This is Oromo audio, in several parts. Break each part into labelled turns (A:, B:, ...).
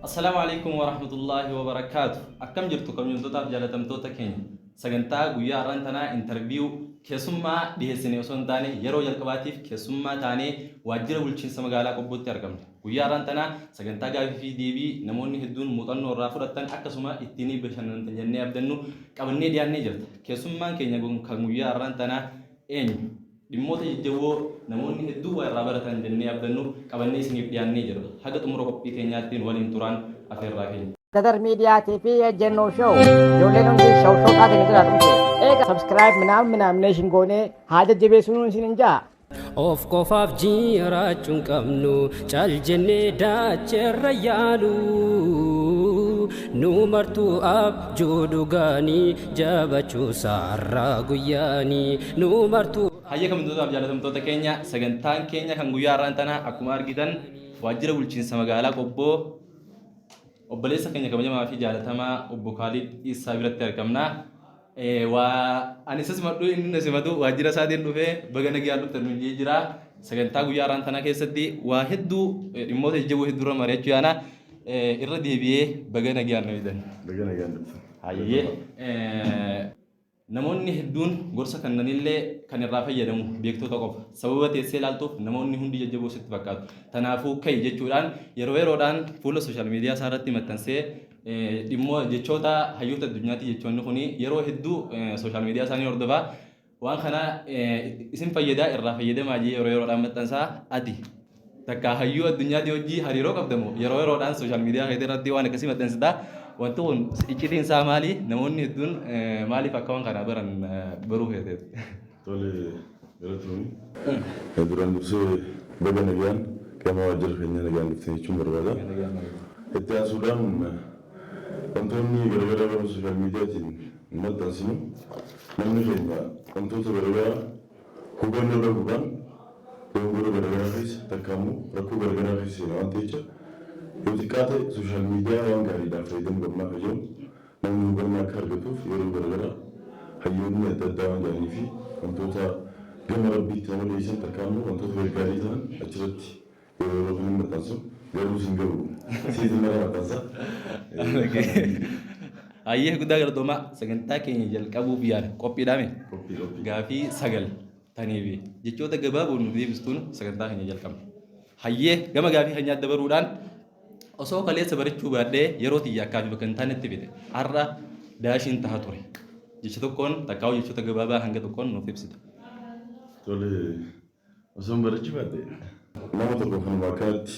A: Assalaamu alaikum warahmatullaahi wabarakaatu. Akkam jirtu kabajamtootaaf jaalatamtoota keenya? Sagantaa guyyaa har'aan tanaa interview keessummaa dhiheessine osoo hin taane yeroo jalqabaatiif keessummaa taanee waajjira bulchiinsa magaalaa Qobbootti argamna. Guyyaa har'aan tanaa sagantaa gaafii fi deebii namoonni hedduun muuxannoo irraa fudhattan akkasuma ittiin bashannantan jennee abdannu qabannee dhiyaannee jirta. Keessummaan keenya kan guyyaa har'aan tanaa eenyu? Dhimmoota jajjaboo namoonni hedduun waa irraa baratan jennee abdannu qabannee isiniif dhiyaannee jirra. Haga xumura qophii keenyaatti nu waliin turaan afeerraa keenya.
B: Dadar Miidiyaatii fi Ejjennoo Show. Ijoolleen hundi show show taate ni jira dhumte. Eega subscribe minaam minaam neeshin goonee haa jajjabeessuun isin hin ja'a.
C: Of qofaaf jiraachuu hin qabnu cal jennee daacherra yaalu nu martuu abjuu dhugaanii jabachuu saarraa guyyaanii nu martuu.
A: Hayyee kabajamtootaaf jaalatamtoota keenya, sagantaan keenya kan guyyaa har'aan tanaa akkuma argitan waajjira bulchiinsa magaalaa Qobboo obboleessa keenya kabajamaa fi jaalatamaa obbo Kaalid Iisaa biratti argamna. Waa ani isa simadhu inni na simatu waajjira isaatiin dhufee baga nagaan dhuftan nuun jee jira. Sagantaa guyyaa har'aan tanaa keessatti waa hedduu, dhimmoota jajjaboo hedduu irra mari'achuu yaana. Irra deebi'ee baga nagaan nu fidan.
D: Baga nagaan dhuftan.
A: Hayyee. Namoonni hedduun gorsa kannanillee kan irraa fayyadamu beektota qofa. Sababa teessee ilaaltuuf namoonni hundi jajjaboo sitti fakkaatu. Tanaafuu ka'i jechuudhaan yeroo yeroodhaan fuula social media isaa irratti maxxansee dhimmoo jechoota hayyoota addunyaati, jechoonni kun yeroo hedduu social media isaanii hordofaa. Waan kana isin fayyadaa, irraa fayyadamaa jee yeroo yeroodhaan maxxansaa. Ati takka hayyuu addunyaatii hojii hariiroo qabdamoo yeroo yeroodhaan social media keetii irratti waan akkasii maxxansitaa? Wanti kun iccitiin isaa maali? Namoonni hedduun maaliif akka waan kana baran baruu feeteet?
D: Tole, galatoomi. Duraan dursee baga nagaan gama waajjira keenyaa nagaan dhuftan jechuun barbaada. Itti aansuudhaan wantoonni garagaraa gama social mediatiin maxxansinu, namni keenya wantoota garagaraa hubannoo dhabuudhaan dogongora garagaraa keessa takka immoo rakkoo garagaraa keessa seena waan ta'echa, yoo xiqqaate social media waan gaariidhaan fayyadamuu qabnaa kan jedhu namni hubannaa akka argatuuf yeroo garagaraa hayyoonni adda addaa waan jedhanii fi wantoota gama Rabbiitti nama dheeysan takka immoo wantoota gaggaarii ta'an achirratti yeroo yeroo kan hin maxxansu, garuu sin gahu, siitu mara maxxansa.
A: Hayyee, guddaa galatoomaa. Sagantaa keenya jalqabuuf yaada qophiidhaame.
D: Qophii, qophii.
A: Gaafii sagal taniifi jechoota gabaaboon nu deebistuun sagantaa keenya jalqabna. Hayyee, gama gaafii keenyaatti dabaruudhaan, osoo kaleessa barachuu baadhee yeroo tiyya akkaa fi bakka hin taanetti fide har'a daashiin taha ture. Jecha tokkoon takkaa'u jechoota gabaabaa hanga tokkoon nuuf ibsita.
D: Tole, osoon barachuu baadhe nama tokko kanuma akkanatti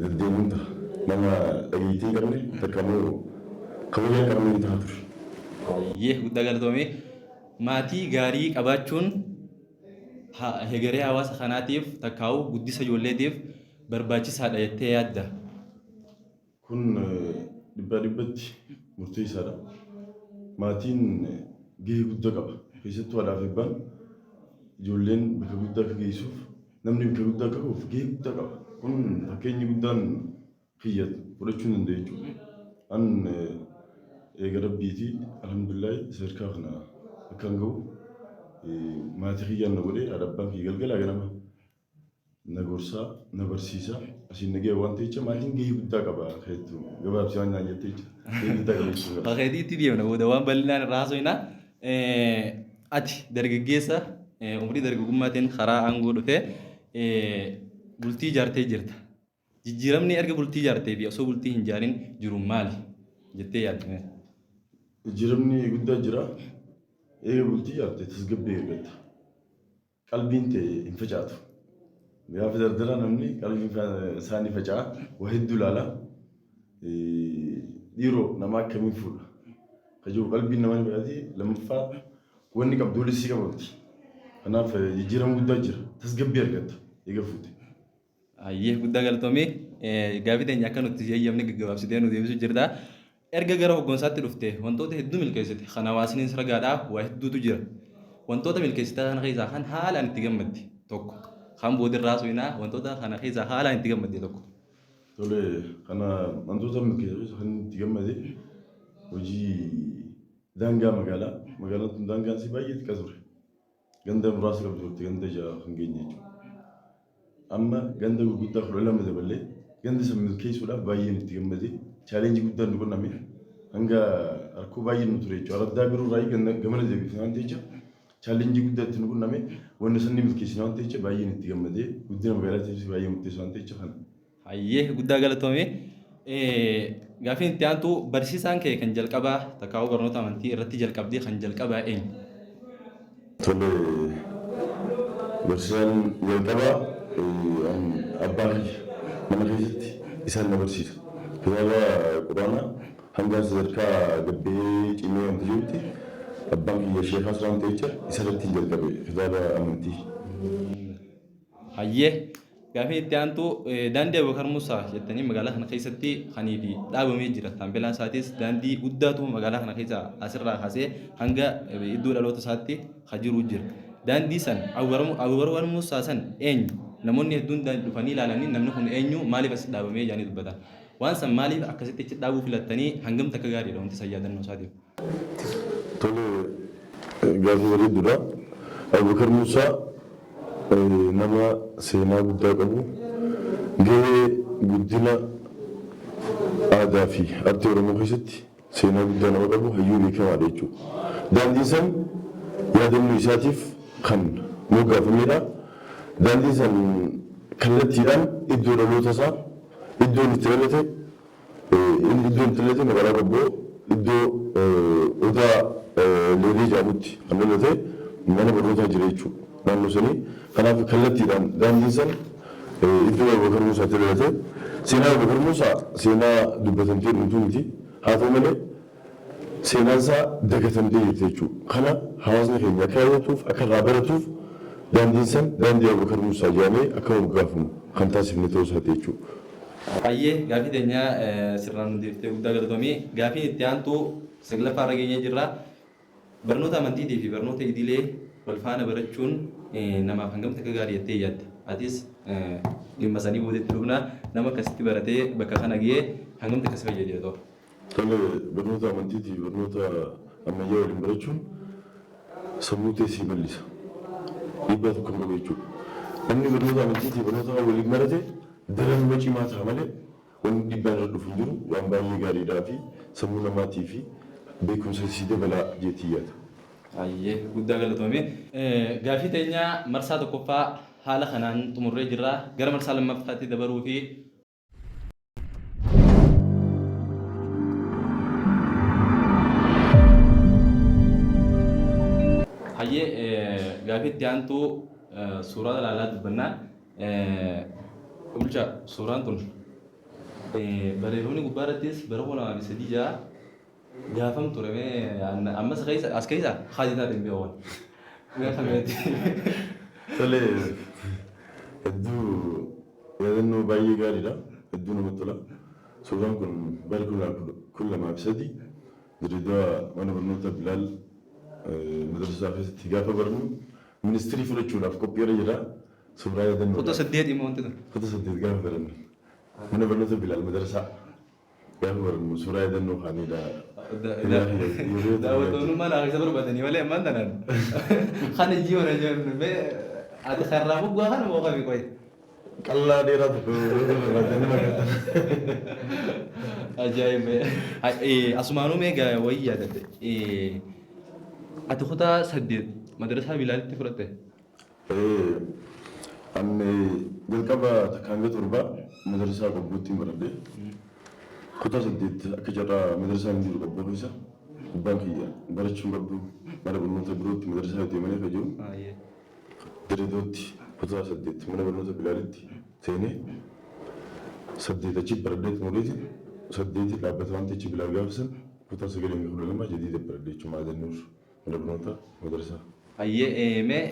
D: deddeemuun taha. Nama dhageettii hin qabne takka immoo kabajaa hin qabne taha ture.
A: Hayyee, guddaa galatoomii. Maatii gaarii qabaachuun hegeree hawaasa kanaatiif takkaa'u guddisa ijoolleetiif barbaachisaadha jettee yaadda?
D: Kun dhibbaa dhibbatti murteessaadha. Maatiin gahee guddaa qaba. Keessattuu haadhaa fi abbaan ijoolleen bakka guddaa akka geessuuf, namni bakka guddaa akka gahuuf gahee guddaa qaba. Kun fakkeenyi guddaan kiyya fudhachuu hin danda'u jechuudha. An eega Rabbiiti, alhamdulillahi, sadarkaa kana akkan gahu maatii kiyyaan na godhe. Haadha abbaan kiyya galgalaa ganama na gorsaa, na barsiisaa, asiin na gahe waan ta'echa, maatiin gahee guddaa qaba keettu gabaabsee waan naan jette jecha, gahee guddaa qaba jechuudha.
A: Bakeetiitti deemna, booda waan bal'inaan irraa haasofna. Ati dargaggeessa umrii dargaggummaatiin karaa aangoo dhufee bultii ijaartee jirta. Jijjiiramni erga bultii ijaartee fi osoo bultii hin ijaarin jiru maali jettee yaadda?
D: Jijjiiramni guddaa jira. Eega bultii ijaarte tasgabbii argatta. Qalbiin tee hin facaatu. Gaafa dardaraa namni qalbiin isaa ni faca'a. Waa hedduu ilaala. Dhiiroo nama akkamiin fuudha? Ka jiru qalbiin namaa ni facaati. Lammaffaa, wanni qabdu walitti si qabamti. Kanaaf jijjiirama guddaa jira. Tasgabbii argatta eega fuute.
A: Hayyee, guddaa galatoomii. Gaafii teenya akka nuti eeyyamne gaggabaabsitee nu deebisuu jirta. Erga gara hoggansaatti dhufte wantoota hedduu milkeessite. Kan hawaasnis ragaadha, waa hedduutu jira. Wantoota milkeessite kana keessaa kan haalaan itti gammadde tokko. Kan boodirraa haasofnaa, wantoota kana keessaa haalaan itti gammadde tokko.
D: Tole, kana wantoota milkeesse keessa kan itti gammade hojii daangaa magaalaa. Magaalaan tun daangaan isii baay'ee xiqqaa ture. Ganda muraasa qabdi turte, ganda 6 kan geenye jechuudha. Amma ganda gurguddaa 12 daballee Ganda san milkeessuudhaaf baay'een itti gammade. Challenge guddaan nu qunname. Hanga rakkoo baay'een nu ture jechuudha. Araddaa biroo irraa gamana deebifne waan ta'eef challenge guddaa itti nu qunname. Wanni san ni milkeessine waan ta'eef baay'een itti gammade. Guddina magaalaatiifis baay'ee murteessaa waan ta'eef kana.
A: Hayyee, guddaa galatoome. Gaaffiin itti aantu, barsiisaan kee kan jalqabaa takkaa'uu barnoota amantii irratti jalqabdee kan jalqabaa eenyu?
D: Tole, barsiisaan jalqabaa abbaa kiyya, mana keessatti isaan na barsiisa. Kitaaba Quraanaa hanga sadarkaa gabbee cimee wanta jirutti abbaan kiyya sheekaas waan ta'eef isarratti hin jalqabe kitaaba amantii.
A: Hayyee, gaaffiin itti aantu, daandii Abubakar Musaa jettanii magaalaa kana keessatti kanii fi dhaabamee jira. Taampelaan isaatis daandii guddaatu magaalaa kana keessa asirraa kaasee hanga iddoo dhaloota isaatti kan jiru jira. Daandii san Abubakar Musaa san eenyu? Namoonni hedduun dhufanii ilaalanii namni kun eenyu, maaliif as dhaabamee jedhanii dubbatan. Waan san maaliif akkasitti achi dhaabuu filattanii, hangam takka gaariidha wanti san yaadannoo isaatiif?
D: Tole, gaaffii bareedduudha. Abubakar Musaa nama seenaa guddaa qabu, gahee guddina aadaa fi aartii Oromoo keessatti seenaa guddaa nama qabu, hayyuu beekamaadha jechuudha. Daandiin san yaadannoo isaatiif kan moggaafamedha. Daandiin san kallattiidhaan iddoo dhaloota isaa, iddoon itti dhalate, iddoon itti dhalate magaalaa Qobboo iddoo Odaa Leelee jedhamutti kan dhalate, mana barnootaa jira jechuudha naannoo sanii. Kanaaf kallattiidhaan daandiin san iddoo Abubakar Muusaatti dhalate. Seenaa Abubakar Muusaa seenaa dubbatamtee dhumtuu miti. Haa ta'u malee seenaan isaa dagatamtee jirti jechuudha. Kana hawaasni keenya akka yaadatuuf, akka irraa baratuuf daandiin san daandii Abubakar Muusaa jedhamee akka moggaafamu kan taasifne ta'uu isaati jechuudha.
A: Hayyee, gaaffii teenya sirnaan nu deebiftee guddaa galatoomii. Gaaffiin itti aantu, saglaffaa irra geenyee jirra. Barnoota amantiitii fi barnoota idilee wal faana barachuun namaaf hangam takka gaarii jettee yaadda? Atis dhimma sanii boodatti dhufna. Nama akkasitti baratee bakka kana ga'ee hangam takka si fayyade ta'u?
D: Tole, barnoota amantiitii fi barnoota ammayyaa waliin barachuun sammuu tee sii bal'isa. Dhiibbaa tokko hin qabu jechuudha. Namni barnoota amantiitii fi barnoota kan waliin barate daranuma cimaa ta'a malee wanni dhiibbaan irra dhufu hin jiru. Waan baay'ee gaariidhaa fi sammuu namaatii fi beekumsa sii dabalaa jeetii yaada.
A: Hayyee, guddaa galatoome. Gaaffii teenya marsaa tokkoffaa haala kanaan xumurree jirra. Gara marsaa lammaffaatti dabaruu fi Hayyee, gaaffii itti aantu suuraa ilaalaa dubbannaa. Bulchaa, suuraan tun barreeffamni gubbaa irrattis bara 2003 ja'a gaafam ture, mee ammas keessa as keessa haati taate hin beeku. Mee kameeti?
D: Tole, hedduu yaadannoo baay'ee gaariidha. Hedduu namatti tola. Suuraan kun bara 2003 Dirreedawaa mana barnoota Bilaal madrasaa keessatti gaafa barannu ministirii fudhachuudhaaf qophiirra jira. Suuraa yaadannoo.
A: Kutaa saddeet immoo wanti tun.
D: Kutaa saddeet gaafa barannu mana barnoota Bilaal madrasaa gaafa barannu suuraa yaadannoo kaanidha.
A: Daawwattoonni mana keessa barbaadanii malee ammaan tanaan. Kana ji'a jennu, mee ati karraa moggaa kana moo kami qoyi?
D: Qallaa dheeraa tokko barbaadanii maqaa.
A: Ajaa'iba. Asumaanuu mee wayii yaadatte. Ati kutaa saddeet madrasaa Bilaalitti fudhatte?
D: Ani jalqaba takka hanga torbaa madrasaa Qobbootti baradhe. Kutaa saddeet akka carraa madrasaan hin jiru Qobboo keessa. Abbaan kiyya barachuu qabdu, mana barnoota birootti madrasaa deemanii akka jiru. Dirreedootti kutaa saddeet mana barnoota Bilaalitti seenee saddeet achi baradhee xumureeti, saddeeti dhaabbata waan ta'eef Bilaal gaafa san kutaa sagalii hanga 12 jadiida baradhee jechuudha, Maadannuur mana barnoota madrasaa.
A: Hayyee, mee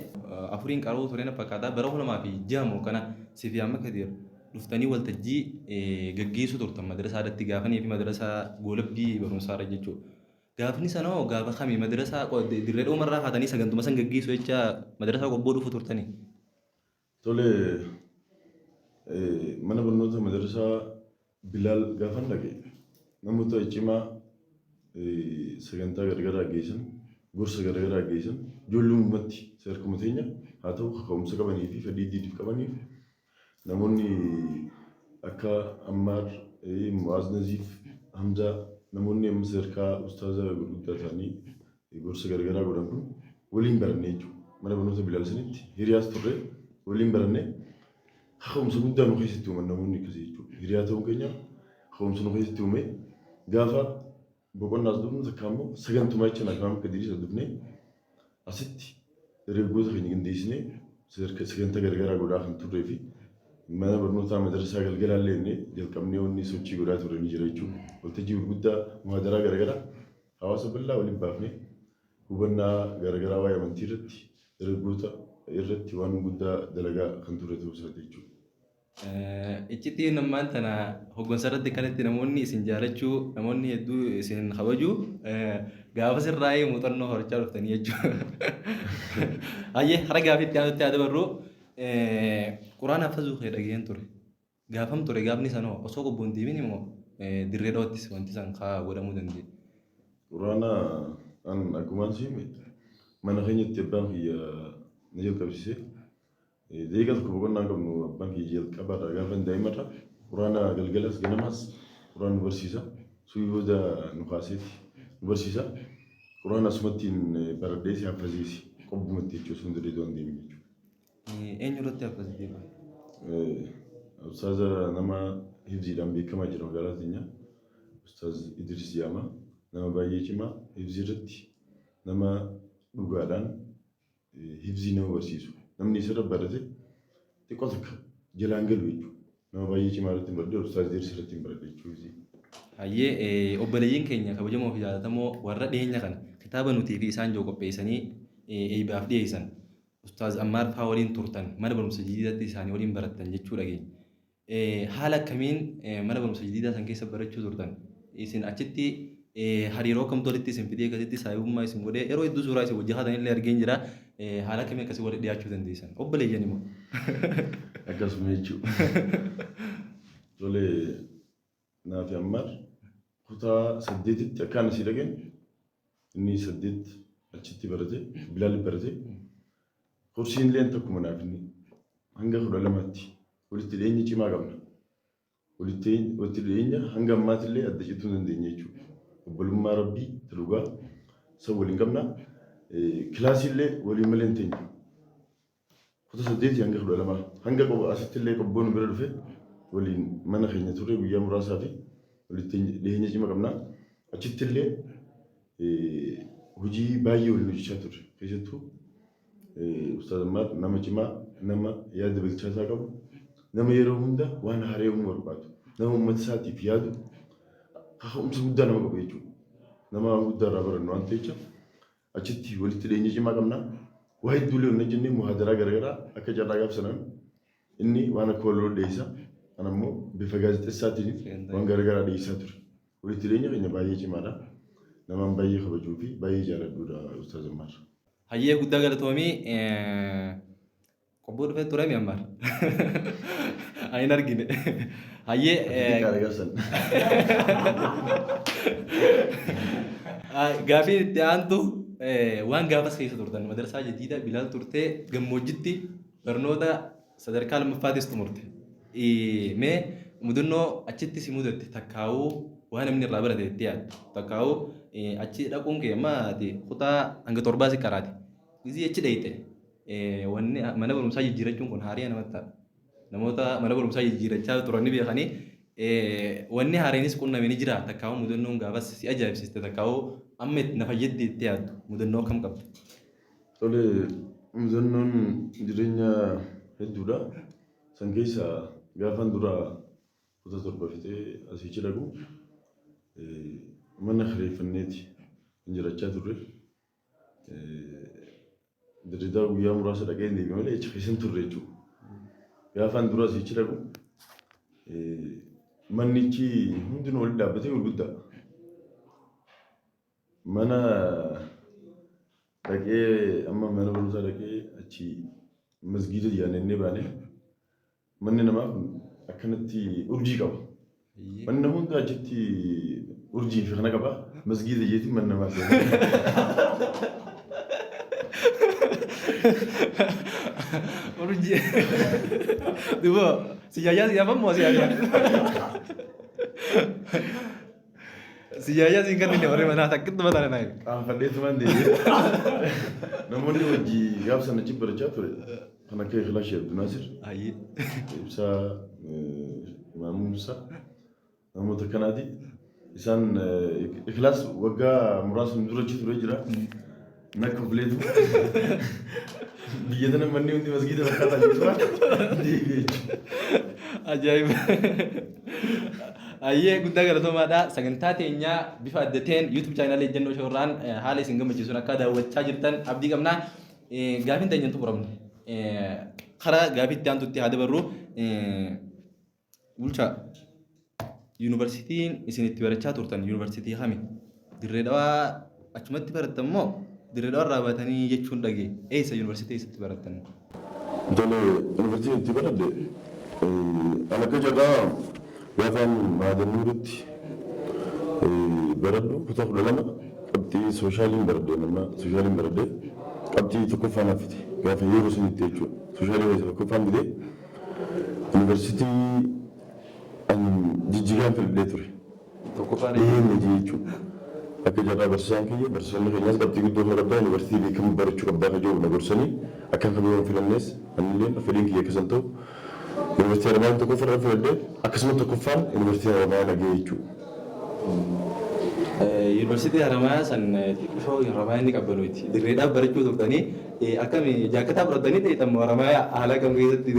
A: afuriin qaruu ture na fakkaata, bara 2006 moo kana si fi amma Kadir dhuftanii waltajjii gaggeessuu turtan madrasaa irratti gaafanii fi madrasaa goolabbii barumsaa irra jechuudha. Gaafni sana hoo gaafa kami madrasaa dirree dhoomarraa kaatanii sagantuma san gaggeessu jecha madrasaa Qobboo dhufu turtanii?
D: Tole, mana barnoota madrasaa Bilaal gaafan dhaqe namoota cimaa sagantaa garagaraa geessan, gorsa garagaraa geessan, ijoollummaatti sadarkuma teenya haa ta'u kaka'umsa qabanii fi fedhii diiniif qabaniif namoonni Akka Ammaar, Mu'aaz Naziif, Hamzaa namoonni amma sadarkaa ustaaza gurguddaa ta'anii gorsa garagaraa godhan kun waliin baranne jechuudha. Mana barnoota Bilaal sanitti hiriyaas turre waliin baranne kaka'umsa guddaa nu keessatti uuman namoonni akkasii jechuudha. Hiriyaa ta'uun keenya kaka'umsa nu keessatti uume gaafa boqonnaas dhufnu takka immoo sagantumaa jecha naaf akka diriirsa dhufnee asitti dargaggoota keenya qindeessinee sagantaa garagaraa godhaa kan turree fi mana barnootaa madrasaa galgalaa illee inni jalqabnee wanni sochii godhaa turre ni jira jechuudha. Waltajjii gurguddaa muhaadaraa garagaraa hawaasa bal'aa waliin baafnee hubannaa garagaraa waa'ee amantii irratti dargaggoota irratti waan guddaa dalagaa kan turre ta'uu isaati jechuudha.
A: Iccitiin ammaan tana hoggansa irratti kanatti namoonni isin jaalachuu namoonni hedduu isin kabaju gaafa sirraa'ee muuxannoo horachaa dhuftanii jechuudha. Hayyee hara gaafii itti aanutti haa dabarru. Quraana hafazuu kee dhageen ture. Gaafam ture gaafni sanoo osoo qobboon deemin immoo dirree dhawattis wanti san kaa godhamuu danda'e.
D: Quraana an akkumaan si hime mana keenyatti abbaan kiyya na jalqabsiise. Daqiiqaa tokko boqonnaa hin qabnu abbaan kiyya jalqabarraa gaafa daa'imarraa quraana galgalas ganamaas quraana nu barsiisa. Subii booda nu kaaseeti nu barsiisa. Quraana asumattiin baradheesi haffazeesi qobbumatti jechuudha sun dirree doon deemin jechuudha.
A: Eenyu irratti haffazitee kun?
D: Ustaaza nama hifziidhaan beekamaa jira magaalaa teenya. Ustaaz Idris jedhama. Nama baay'ee cimaa hifzii irratti nama dhugaadhaan hifzii nama barsiisu. Namni isarra barate xiqqoo takka jalaan galu jechuudha. Nama baay'ee cimaa irratti hin baradhe Ustaaz Idris irratti hin baradhe jechuudha hifzii.
A: Hayyee obboleeyyiin keenya kabajamoo fi jaallatamoo warra dhiyeenya kana kitaaba nutii fi isaan jiru qopheessanii eeybaaf dhiyeessan Ustaaz Ammaar faa waliin turtan mana barumsa jadiidaatti isaanii waliin barattan jechuu dhageenya. Haala akkamiin mana barumsa jadiidaa san keessa barachuu turtan? Isin achitti hariiroo akkamtu walitti isin fidee akkasitti saahibummaa isin godhee yeroo hedduu suuraa isin wajji kaatan illee argeen jira. Haala akkamii akkasii walitti dhiyaachuu dandeessan? Obboleeyyan immoo.
D: Akkasuma jechuudha. Tole naafi Ammaar kutaa saddeetitti akkaan asii dhaqeen inni saddeet achitti barate Bilaal barate kursiin illee tokkuma naaf inni hanga 12tti walitti dhiyeenya cimaa qabna. Walitti dhiyeenya hanga ammaatti illee adda cituu hin dandeenye jechuudha. Obbolummaa Rabbii ta dhugaa san waliin qabna. Kilaasii illee waliin malee hin teenyu. Kutaa saddeetii hanga 12 hanga asitti illee qobboon bira dhufe waliin mana keenya turre guyyaa muraasaa fi walitti dhiyeenya cimaa qabna. Achitti illee hojii baay'ee waliin hojjechaa turre. Keessattuu Ustaaz Ammaar nama cimaa, nama yaada bilchaataa qabu, nama yeroo hunda waan haaraa uumuu barbaadu, nama uummata isaatiif yaadu, kaka'umsa guddaa nama qabu jechuudha. Nama waan guddaa irraa barannu waan ta'eef achitti walitti dhiyeenya cimaa qabna. Waa hedduu illee hojjennee jennee muhaadaraa garaagaraa akka carraa gaafa sanaan inni waan akka waloo dhiyeessa. Ana immoo bifa gaazexeessaatiin waan garaagaraa dhiyeessaa ture. Walitti dhiyeenya keenya baay'ee cimaadha. Namaan baay'ee kabajuu fi baay'ee jaaladhuudha Ustaaz Ammaar.
A: Hayyee guddaa galatoomii qobboo dhufee ture mi Ammaar? Ani hin argine. Hayyee
D: Xiqqaadha gaafsan.
A: Gaafiin itti aantu waan gaafas keessa turtan madarsaa jadiida Bilaal turtee gammoojjitti barnoota sadarkaa lammaffaatis xumurte. Mee mudannoo achitti si mudatte takkaa'uu waan namni irraa barate itti yaaddu takkaa'uu achi dhaquun kee amma ati kutaa hanga torbaa si qaraate gizii achi dhayxe wanni mana barumsaa jijjiirachuun kun haariya namatti ta'a. Namoota mana barumsaa jijjiirachaa turan ni beekanii wanni haareenis qunname ni jira takkaa'uu mudannoon gaafas si ajaa'ibsiiste takkaa'uu amma na fayyadde itti yaaddu mudannoo akkam qabda?
D: Tole mudannoon jireenya hedduudha. San keessa gaafan dura kutaa torba fixee asii achi dhaqu mana kireeffanneeti kan jiraachaa turre. Dirridaa guyyaa muraasa dhaqee hin deebi'e malee achi keessa hin turre jechuudha. Gaafan dura asii achi dhaqu mannichi hundinuu walitti dhaabbatee gurguddaa. Mana dhaqee amma mana barumsaa dhaqee achi masgiida yaannee baane manni namaa kun akkanatti urjii qaba. Manni nama hundaa achitti urjii fi kana qaba. Masgiida jeetiin mana namaa seena.
A: Urjii. Duuba Siyaayyaa si afan moo siyaayyaa? Siyaayyaa siin kan inni warri manaa takkitti mataa naa.
D: Qaanfadheetumaan deebi'e. Namoonni wajjii gaaf sana achi barachaa ture kan akka Ikhlaa Sheekh Abdinaasir,
A: Ayyee.
D: Ibsaa Maamuu Musaa namoota akkanaati. Isaan Ikhlaas waggaa muraasa nu dura achi ture jira. Nakka ofileetu biyya tana manni hundi masgiida fakkaataa jechuudha. Deebi'e jechuudha.
A: Ajaa'iba. Ayyee, guddaa galatoomaadha. Sagantaa teenyaa bifa adda ta'een YouTube chaanaalii Ejjennoo Shoorraan haala isin gammachiisuun akka daawwachaa jirtan abdii qabna. Gaafiin teenya hin xumuramne. Karaa gaafii itti aantutti haa dabarru. Bulchaa, yuunivarsiitiin isin itti barachaa turtan yuunivarsiitii kami? Dirree Dhawaa achumatti barattan moo Dirree Dhawaa irraa baatanii jechuun dhagee? Eessa yuunivarsiitii eessatti barattan?
D: Tole, yuunivarsiitiin itti baradhe an akka carraa gaafaan Maadannuuritti baradhu kutaa 12 qabxii sooshaaliin baradhe, nama sooshaaliin baradhe qabxii tokkoffaa naaf fide gaafa yeroo sanitti jechuudha. Soshaalii keessa tokkoffaan fide, yuunivarsiitii an Jijjigaan filadhee ture.
A: Tokkoffaan.
D: Dhiyeenya jechuudha. Akka carraa barsiisaan kiyya, barsiisonni keenyas qabxii guddoo kana qabdaa, yuunivarsiitii beekamu barachuu qabdaa ka jedhu na gorsanii akka kan filannees anillee fedhiin kiyya akkasan ta'u yuunivarsiitii Haramaayaan tokkoffaa filadhee, akkasuma tokkoffaan yuunivarsiitii Haramayaa nagee jechuudha.
A: Yuunivarsiitii Haramayaa san xiqqishoo Haramayaa inni qabbanuuti. Dirreedhaaf barachuu turtanii akkami, jaakkataa fudhattanii ta'etan moo Haramayaa haala akkam keessatti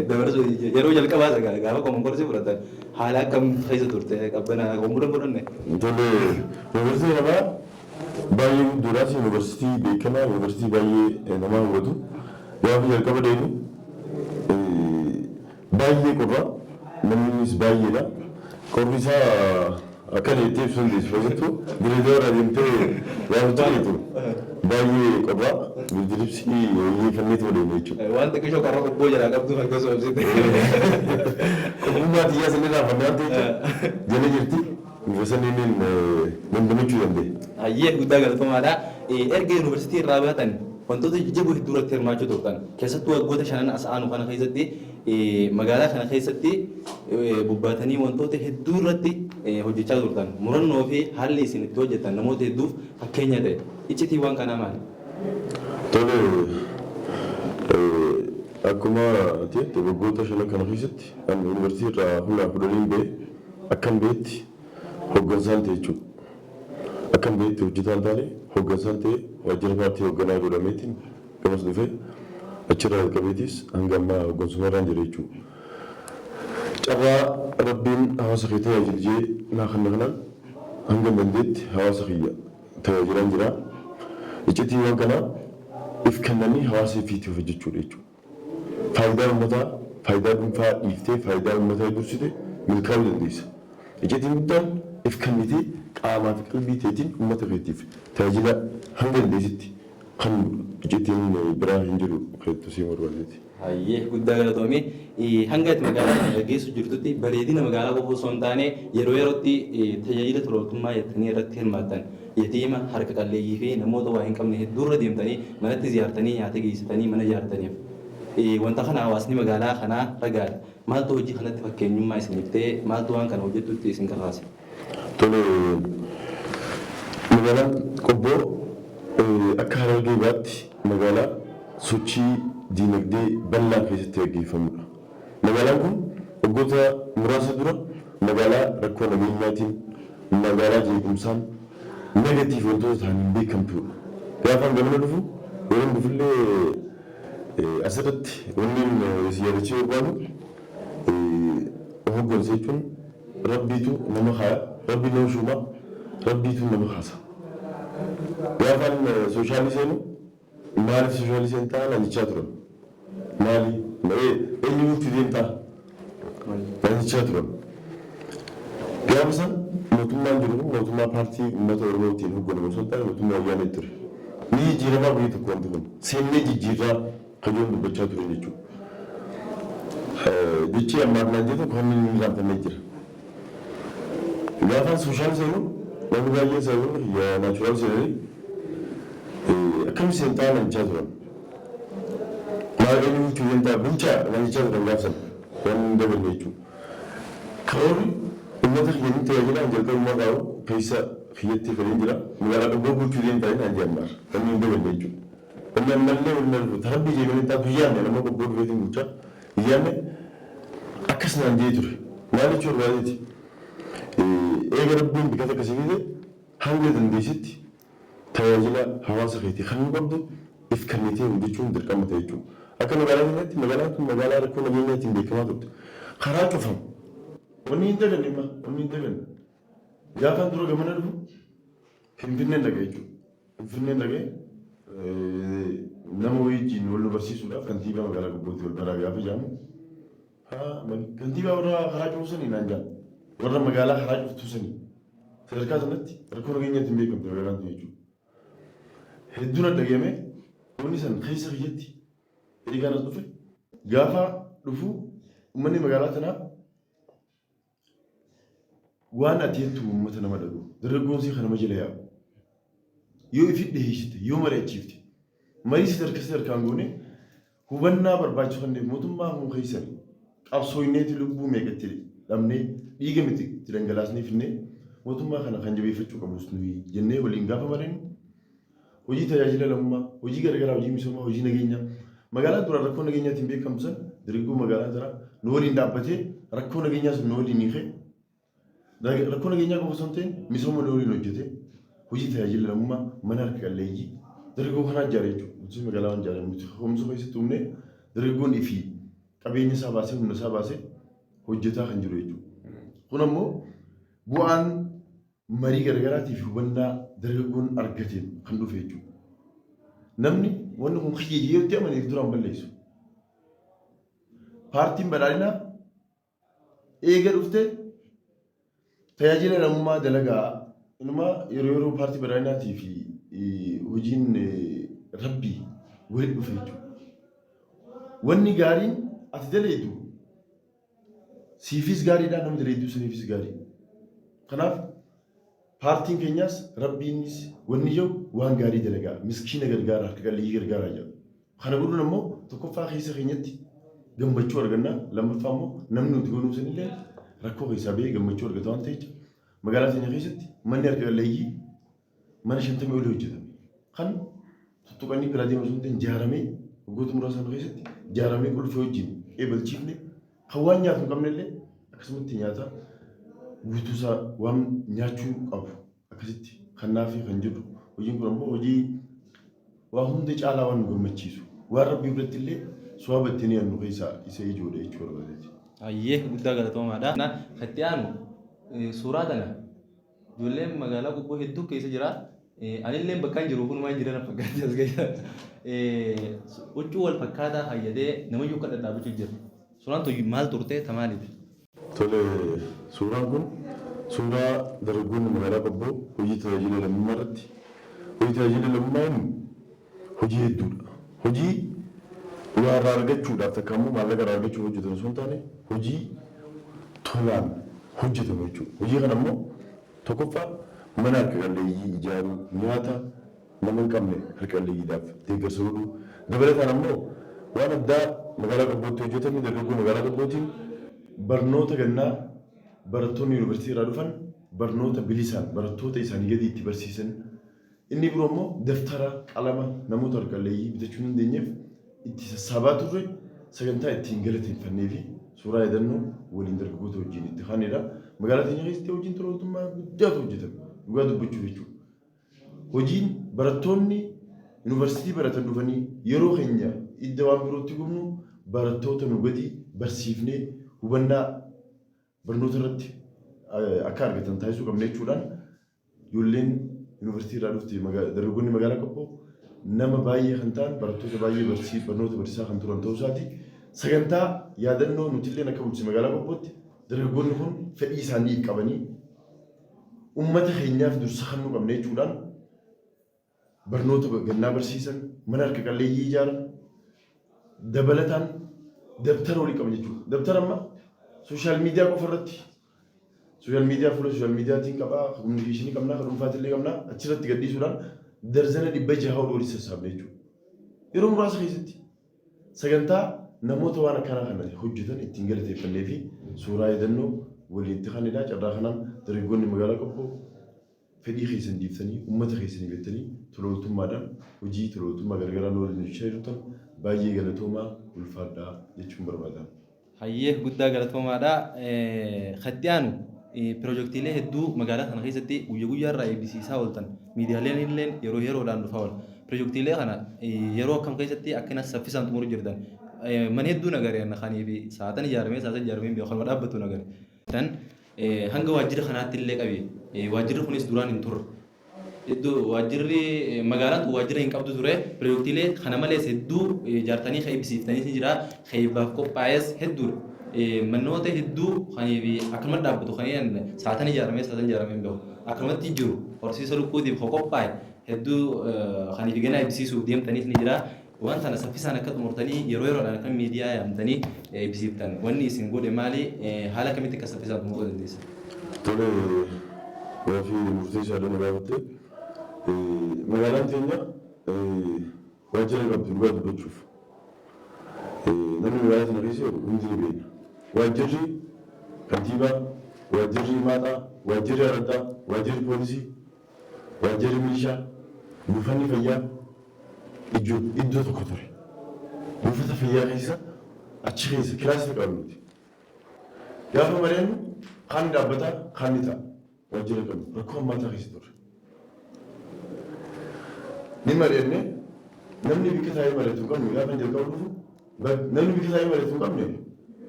A: dabarsuu yeroo jalqabaa isa gaafa common course fudhatan haala akkam keessa turte, qabbana kombuura fudhanne?
D: Tole, yuunivarsiitii Haramayaa baay'ee guddoodhaas, yuunivarsiitii beekamaa, yuunivarsiitii baay'ee nama hawwatu. Gaafa jalqaba deemu baay'ee qorra, namnis baay'eedha. Qorri isaa akkana jettee ibsuu dandeessu. Keessattuu Dirree irraa deemtee gaafa ceetu baay'ee qorra, birdilibsii wayyeeffanneetuma deemne jechuudha.
A: Waan xiqqishoo qorra qobboo jalaa qabdu akkasuma ibsite.
D: Qobbummaa xiyyaa sanirraa fannaan ta'e jala jirti. Sanniin dandamachuu danda'e.
A: Hayyee, guddaa galatoomaadha. Erga yuunivarsiitii irraa baatan wantoota jajjaboo hedduu irratti hirmaachuu turtan. Keessattuu waggoota shanan as aanu kana keessatti magaalaa kana keessatti bobbaatanii wantoota hedduu irratti hojjechaa turtan. Murannoo fi haalli isin itti hojjettan namoota hedduuf fakkeenya ta'e. Iccitii waan kanaa maali?
D: Tole, akkuma jette waggoota shanan kana keessatti ani yuunivarsiitii irraa humnaa 10n ba'e, akkan ba'etti hooggansaan ta'e jechuudha. Akkan ba'etti hojjetaan taane, hooggansaan ta'e, waajjira paartii hoogganaa godhameetiin gamas dhufee achirraa jalqabeetis hanga ammaa hooggansummaarraan jira jechuudha. Carraa Rabbiin hawaasa kee tajaajili jee naa kenna kanaan hanga dandeetti hawaasa kiyya tajaajilaan jira. Iccitii kanaa if kennanii hawaasa ifiitiif hojjechuudha jechuudha. Faayidaa uummataa, faayidaa dhuunfaa dhiiftee faayidaa uummataa dursite milkaa'uu dandeessa. Iccitiin guddaan if kennitee qaamaa fi qalbii teetiin uummata keetiif tajaajila hanga dandeessitti kan iccitiin biraa hin jiru keettu sii barbaadeeti.
A: Hayyee, guddaa galatoomii. Hanga itti magaalaa kana gaggeessu jirtutti bareedina magaalaa qofa osoo hin taane yeroo yerootti tajaajila tola ooltummaa jettanii irratti hirmaattan, yatiima, harka qalleeyyii fi namoota waa hin qabne hedduurra deemtanii manatti ziyaartanii nyaata geessitanii mana ijaartaniif. Wanta kana hawaasni magaalaa kanaa ragaadha. Maaltu hojii kanatti fakkeenyummaa isiniif ta'e? Maaltu waan kana hojjetutti isin kakaase?
D: Tole, magaalaan Qobboo akka Harargee Bahaatti magaalaa sochii diinagdee bal'aan keessatti gaggeeffamudha. Magaalaan kun waggoota muraasa dura magaalaa rakkoo nageenyaatiin, magaalaa jeequmsaan negative wantoota ta'aniin beekamtudha. Gaafaan gamana dhufu, yeroon dhufullee asirratti wanni si yaadachiisuu barbaadu, hoggansa jechuun Rabbiitu nama kaaya, Rabbi nama shuuma, Rabbiitu nama kaasa. Gaafaan soshaalii seenu maaliif soshaalii seentaa naan jechaa turan. Maali? Eenyu bulchu deemtaa? Naan jechaa turan. Gaafa san mootummaan jiru kun mootummaa paartii uummata Oromootiin hoogganamu osoo hin taane mootummaa wayyaanee ture. Ni jijjiiramaa guyyaa tokko wanti kun. Seennee jijjiirraa kajoon dubbachaa ture jechuudha. Jechi ammaaf naan jedhu kan inni irraanfannee jira. Gaafaan social seenu namni baay'een sababoonni natural seenanii akkam seentaa naan jechaa turan. Maal eenyu bulchuu deemtaa, bulchaa naan jechaa turan gaaf sana. Waan hin daballe jechuudha. Karoorri uummata kiyya ni tajaajilaan jalqabummaa qabu keessa kiyyatti fedheen jira. Magaalaa Qobboo bulchuu deemtaa inni anjii ammaar. Wanni hin daballe jechuudha. Wanni ammallee wanni na dhufu tarabbii jeeqanii taatu yaadne nama Qobboo dhufeetiin bulchaa yaadne akkas naan jee ture. Maal jechuu barbaadeeti? Eega Rabbiin bikata akkasii fide hanga dandeessitti tajaajila hawaasa keetii kennuu qabdu if kennitee hojjechuun dirqama ta'e jechuudha. Akka magaalaa keenyaatti magaalaan kun magaalaa rakkoo nageenyaatiin beekamaa turte. Karaa cufamu. Wanni hin daganne imma wanni hin daganne. Gaafaan dura gamana dhufu Finfinneen dhaqe jechuudha. Finfinneen dhaqee nama wayii wal nu barsiisuudhaaf kantiibaa magaalaa Gobbootti wal baraa gaafa jedhamu kantiibaa warra karaa cufu sanii naan jedhan. Warra magaalaa karaa cuftuu sanii. Sadarkaa sanatti rakkoo nageenyaatiin beekamte magaalaan tun jechuudha. Hedduun adda wanni san keessa kiyyatti eegaan as dhufe gaafa dhufu uummanni magaalaa tanaa waan ati jettu uummata nama dhaga'u dargaggoon sii kanama jala yaa'u yoo ifi dhiheessite yoo mari'achiifte marii sadarkaa sadarkaan goone hubannaa barbaachisu kanneen mootummaa kun keessan qabsooyneeti lubbuu meeqatti dhabnee dhiiga miti itti dhangalaasnee finnee mootummaa kana kan jabeeffachuu qabnus nuyi jennee waliin gaafa mari'annu hojii tajaajila lammummaa, hojii garagaraa, hojii misoomaa, hojii nageenyaa. Magaalaan duraan rakkoo nageenyaatiin beekamtu san dargaggoo magaalaa tanaa nu waliin dhaabbatee rakkoo nageenyaa sun nu waliin hiikee rakkoo nageenyaa qofa osoo hin ta'in misooma nu waliin hojjetee hojii tajaajila lammummaa mana harka qalleeyyii dargaggoo kanaa ijaare jechuudha. Bulchiinsa magaalaa waan ijaare nuti hoomsuu keessatti uumnee dargaggoon ifii qabeenya isaa baasee humna isaa baasee hojjetaa kan jiru jechuudha. Kun ammoo bu'aan marii garaagaraatii fi hubannaa dargaggoon argateen kan dhufe jechuudha. Namni wanni kun kiyya yoo itti amaneef duraan balleessu. Paartiin badhaadhinaa eega dhufte tajaajila lammummaa dalagaa inuma yeroo yeroo paartii badhaadhinaatii fi hojiin rabbii walitti dhufe jechuudha. Wanni gaariin ati daleedu siifis gaariidha, nama daleedduu saniifis gaarii. Kanaaf paartiin keenyaas rabbiinis wanni jiru waan gaarii dalagaa, miskiina gargaara, harka qalleeyyii gargaaraa jedha. Kana godhuun ammoo tokkoffaa keessa keenyatti gammachuu arganna, lammaffaa immoo namni nuti godhuuf sanillee rakkoo keessaa bahee gammachuu argata waan ta'eef magaalaa keenya keessatti manni harka qalleeyyii mana 50 olii hojjetame. Kan tuttuqanii biraa deemu sun ta'in ijaaramee waggoota muraasa sana keessatti ijaaramee qulfii wajjin eebalchiifne kan waan nyaatu hin qabne illee akkasumatti nyaata guutuusaa waan nyaachuu qabu akkasitti kannaafii kan jedhu hojiin kun ammoo hojii waa hunda caalaa waan nu gammachiisu waan rabbii biratti illee suwaaba ittiin yaadnu keessaa isa ijoodha jechuu barbaadeeti.
A: Ayyee guddaa galatoomaadha. Itti aanu suuraa tana ijoolleen magaalaa Qobboo hedduu keessa jira. Anillee bakka hin jiru kunumaa hin jiran fakkaatti as keessa. Huccuu wal fakkaataa fayyadee namayyuu akka dhadhaabachuu jira. Suuraan tun maal turte ta maaliiti?
D: Tole, suuraan kun suuraa dargaggoonni magaalaa Qobboo hojii tajaajila lammummaa irratti hojii tajaajila lammummaa inni hojii hedduudha. Hojii waa irraa argachuudhaaf takka immoo maallaqa irraa argachuuf hojjetan osoo hin taane hojii tolaan hojjetamu jechuudha. Hojii kana immoo tokkoffaa mana harka qalleeyyii ijaaruu, nyaata nama hin qabne harka qalleeyyiidhaaf deeggarsa godhuu, dabalataan ammoo waan addaa magaalaa Qobbootti hojjetame dargaggoo magaalaa Qobbootiin barnoota gannaa barattoonni yuunivarsiitii irraa dhufan barnoota bilisaan barattoota isaanii gadi itti barsiisan. Inni biroo immoo daftara, qalama namoota harka qalleeyyii bitachuu hin dandeenyeef itti sassaabaa turre sagantaa ittiin galateeffannee fi suuraa yaadannoo waliin dargaggoota wajjin itti kaanedha. Magaalaa teenya keessatti hojiin tola ooltummaa guddaatu hojjetame. Dhugaa dubbachuuf jechuudha. Hojiin barattoonni yuunivarsiitii baratan dhufanii yeroo keenya idda waan birootti gubnu barattoota nu gadi barsiifnee hubannaa barnoota irratti akka argatan taasisuu qabna jechuudhaan ijoolleen yuunivarsiitii irraa dhufte dargaggoonni magaalaa Qobboo nama baay'ee kan ta'an barattoota baay'ee barnoota barsiisaa kan turan ta'uu isaati. Sagantaa yaadannoo nuti illee akka bulchiinsa magaalaa Qobbootti dargaggoonni kun fedhii isaanii qabanii uummata keenyaaf dursa kennuu qabna jechuudhaan barnoota gannaa barsiisan, mana harka qalleeyyii ijaaran, dabalataan dabtara walii qaban jechuudha. Dabtara amma social media qofa irratti social media fuula social mediaatiin qabaa, communicationii qabnaa, kan dhuunfaatillee qabnaa achirratti gadhiisuudhaan darzana 600 ol walitti sassaabne jechuudha. Yeroo muraasa keessatti sagantaa Namoota waan akkanaa kana hojjetan ittiin galateeffannee fi suuraa yaadannoo waliin itti kennina. Carraa kanaan dargaggoonni magaalaa Qobboo fedhii keessan dhiiftanii uummata keessanii jettanii tola ooltummaadhaan hojii tola ooltummaa garagaraa nu waliin hojjechaa jirtan baay'ee galatoomaa, ulfaadhaa jechuun barbaada.
A: Hayyee, guddaa galatoomaadha. Katti aanu pirojektiilee hedduu magaalaa kana keessatti guyya guyyaarraa eebbisiisaa ooltan, miidiyaaleen illee yeroo yeroodhaan dhufaa oola. Pirojektiilee kana yeroo akkam keessatti akkana saffisaan xumuru jirtan? Mana hedduu nagareen kanii fi sa'aatan ijaaramee sa'aatan ijaaramee beeku kanuma dhaabbatu nagare. Tan hanga waajjira kanaatti illee qabe, waajjirri kunis duraan hin turre. Iddoo waajjirri magaalaan tun waajjira hin qabdu ture. Pirojektiilee kana malees hedduu ijaartanii kan eebbisiiftaniis ni jira. Kan eebbaaf qophaa'es hedduudha. Manoota hedduu kanii fi akkanuma dhaabbatu kan sa'aatan ijaaramee sa'aatan ijaaramee hin beeku. Akkanumatti jiru horsiisa lukkuutiif kan qophaa'e hedduu kanii fi ganaa eebbisiisuuf deemtaniis ni jira. Waan kana saffisaan akka xumurtanii yeroo yeroodhaan akka miidiyaa yaamtanii eebbisiiftan wanni isin godhe maali? Haala kamitti akka saffisaan xumuruu dandeessan?
D: Tole, gaafii murteessaadha na gaafatte. Magaalaan teenya waajjira hin qabdu dhugaa dubbachuuf. Namni magaalaa sana keessa jiru hundi ni beekna. Waajjirri kantiibaa, waajjirri maaxaa, waajjirri araddaa, waajjirri poolisii, waajjirri milishaa, buufanni fayyaa iddoo tokko ture. Buufata fayyaa keessa achi keessa kilaasii qabna nuti. Gaafa mari'annu kaan dhaabbataa, kaan ni ta'a. Waajjira qabnu rakkoo hammaataa keessa turre. Ni mari'anne, namni bikka taa'ee mari'atu hin qabne. Gaafa jalqaba dhufu namni bikka taa'ee mari'atu hin qabne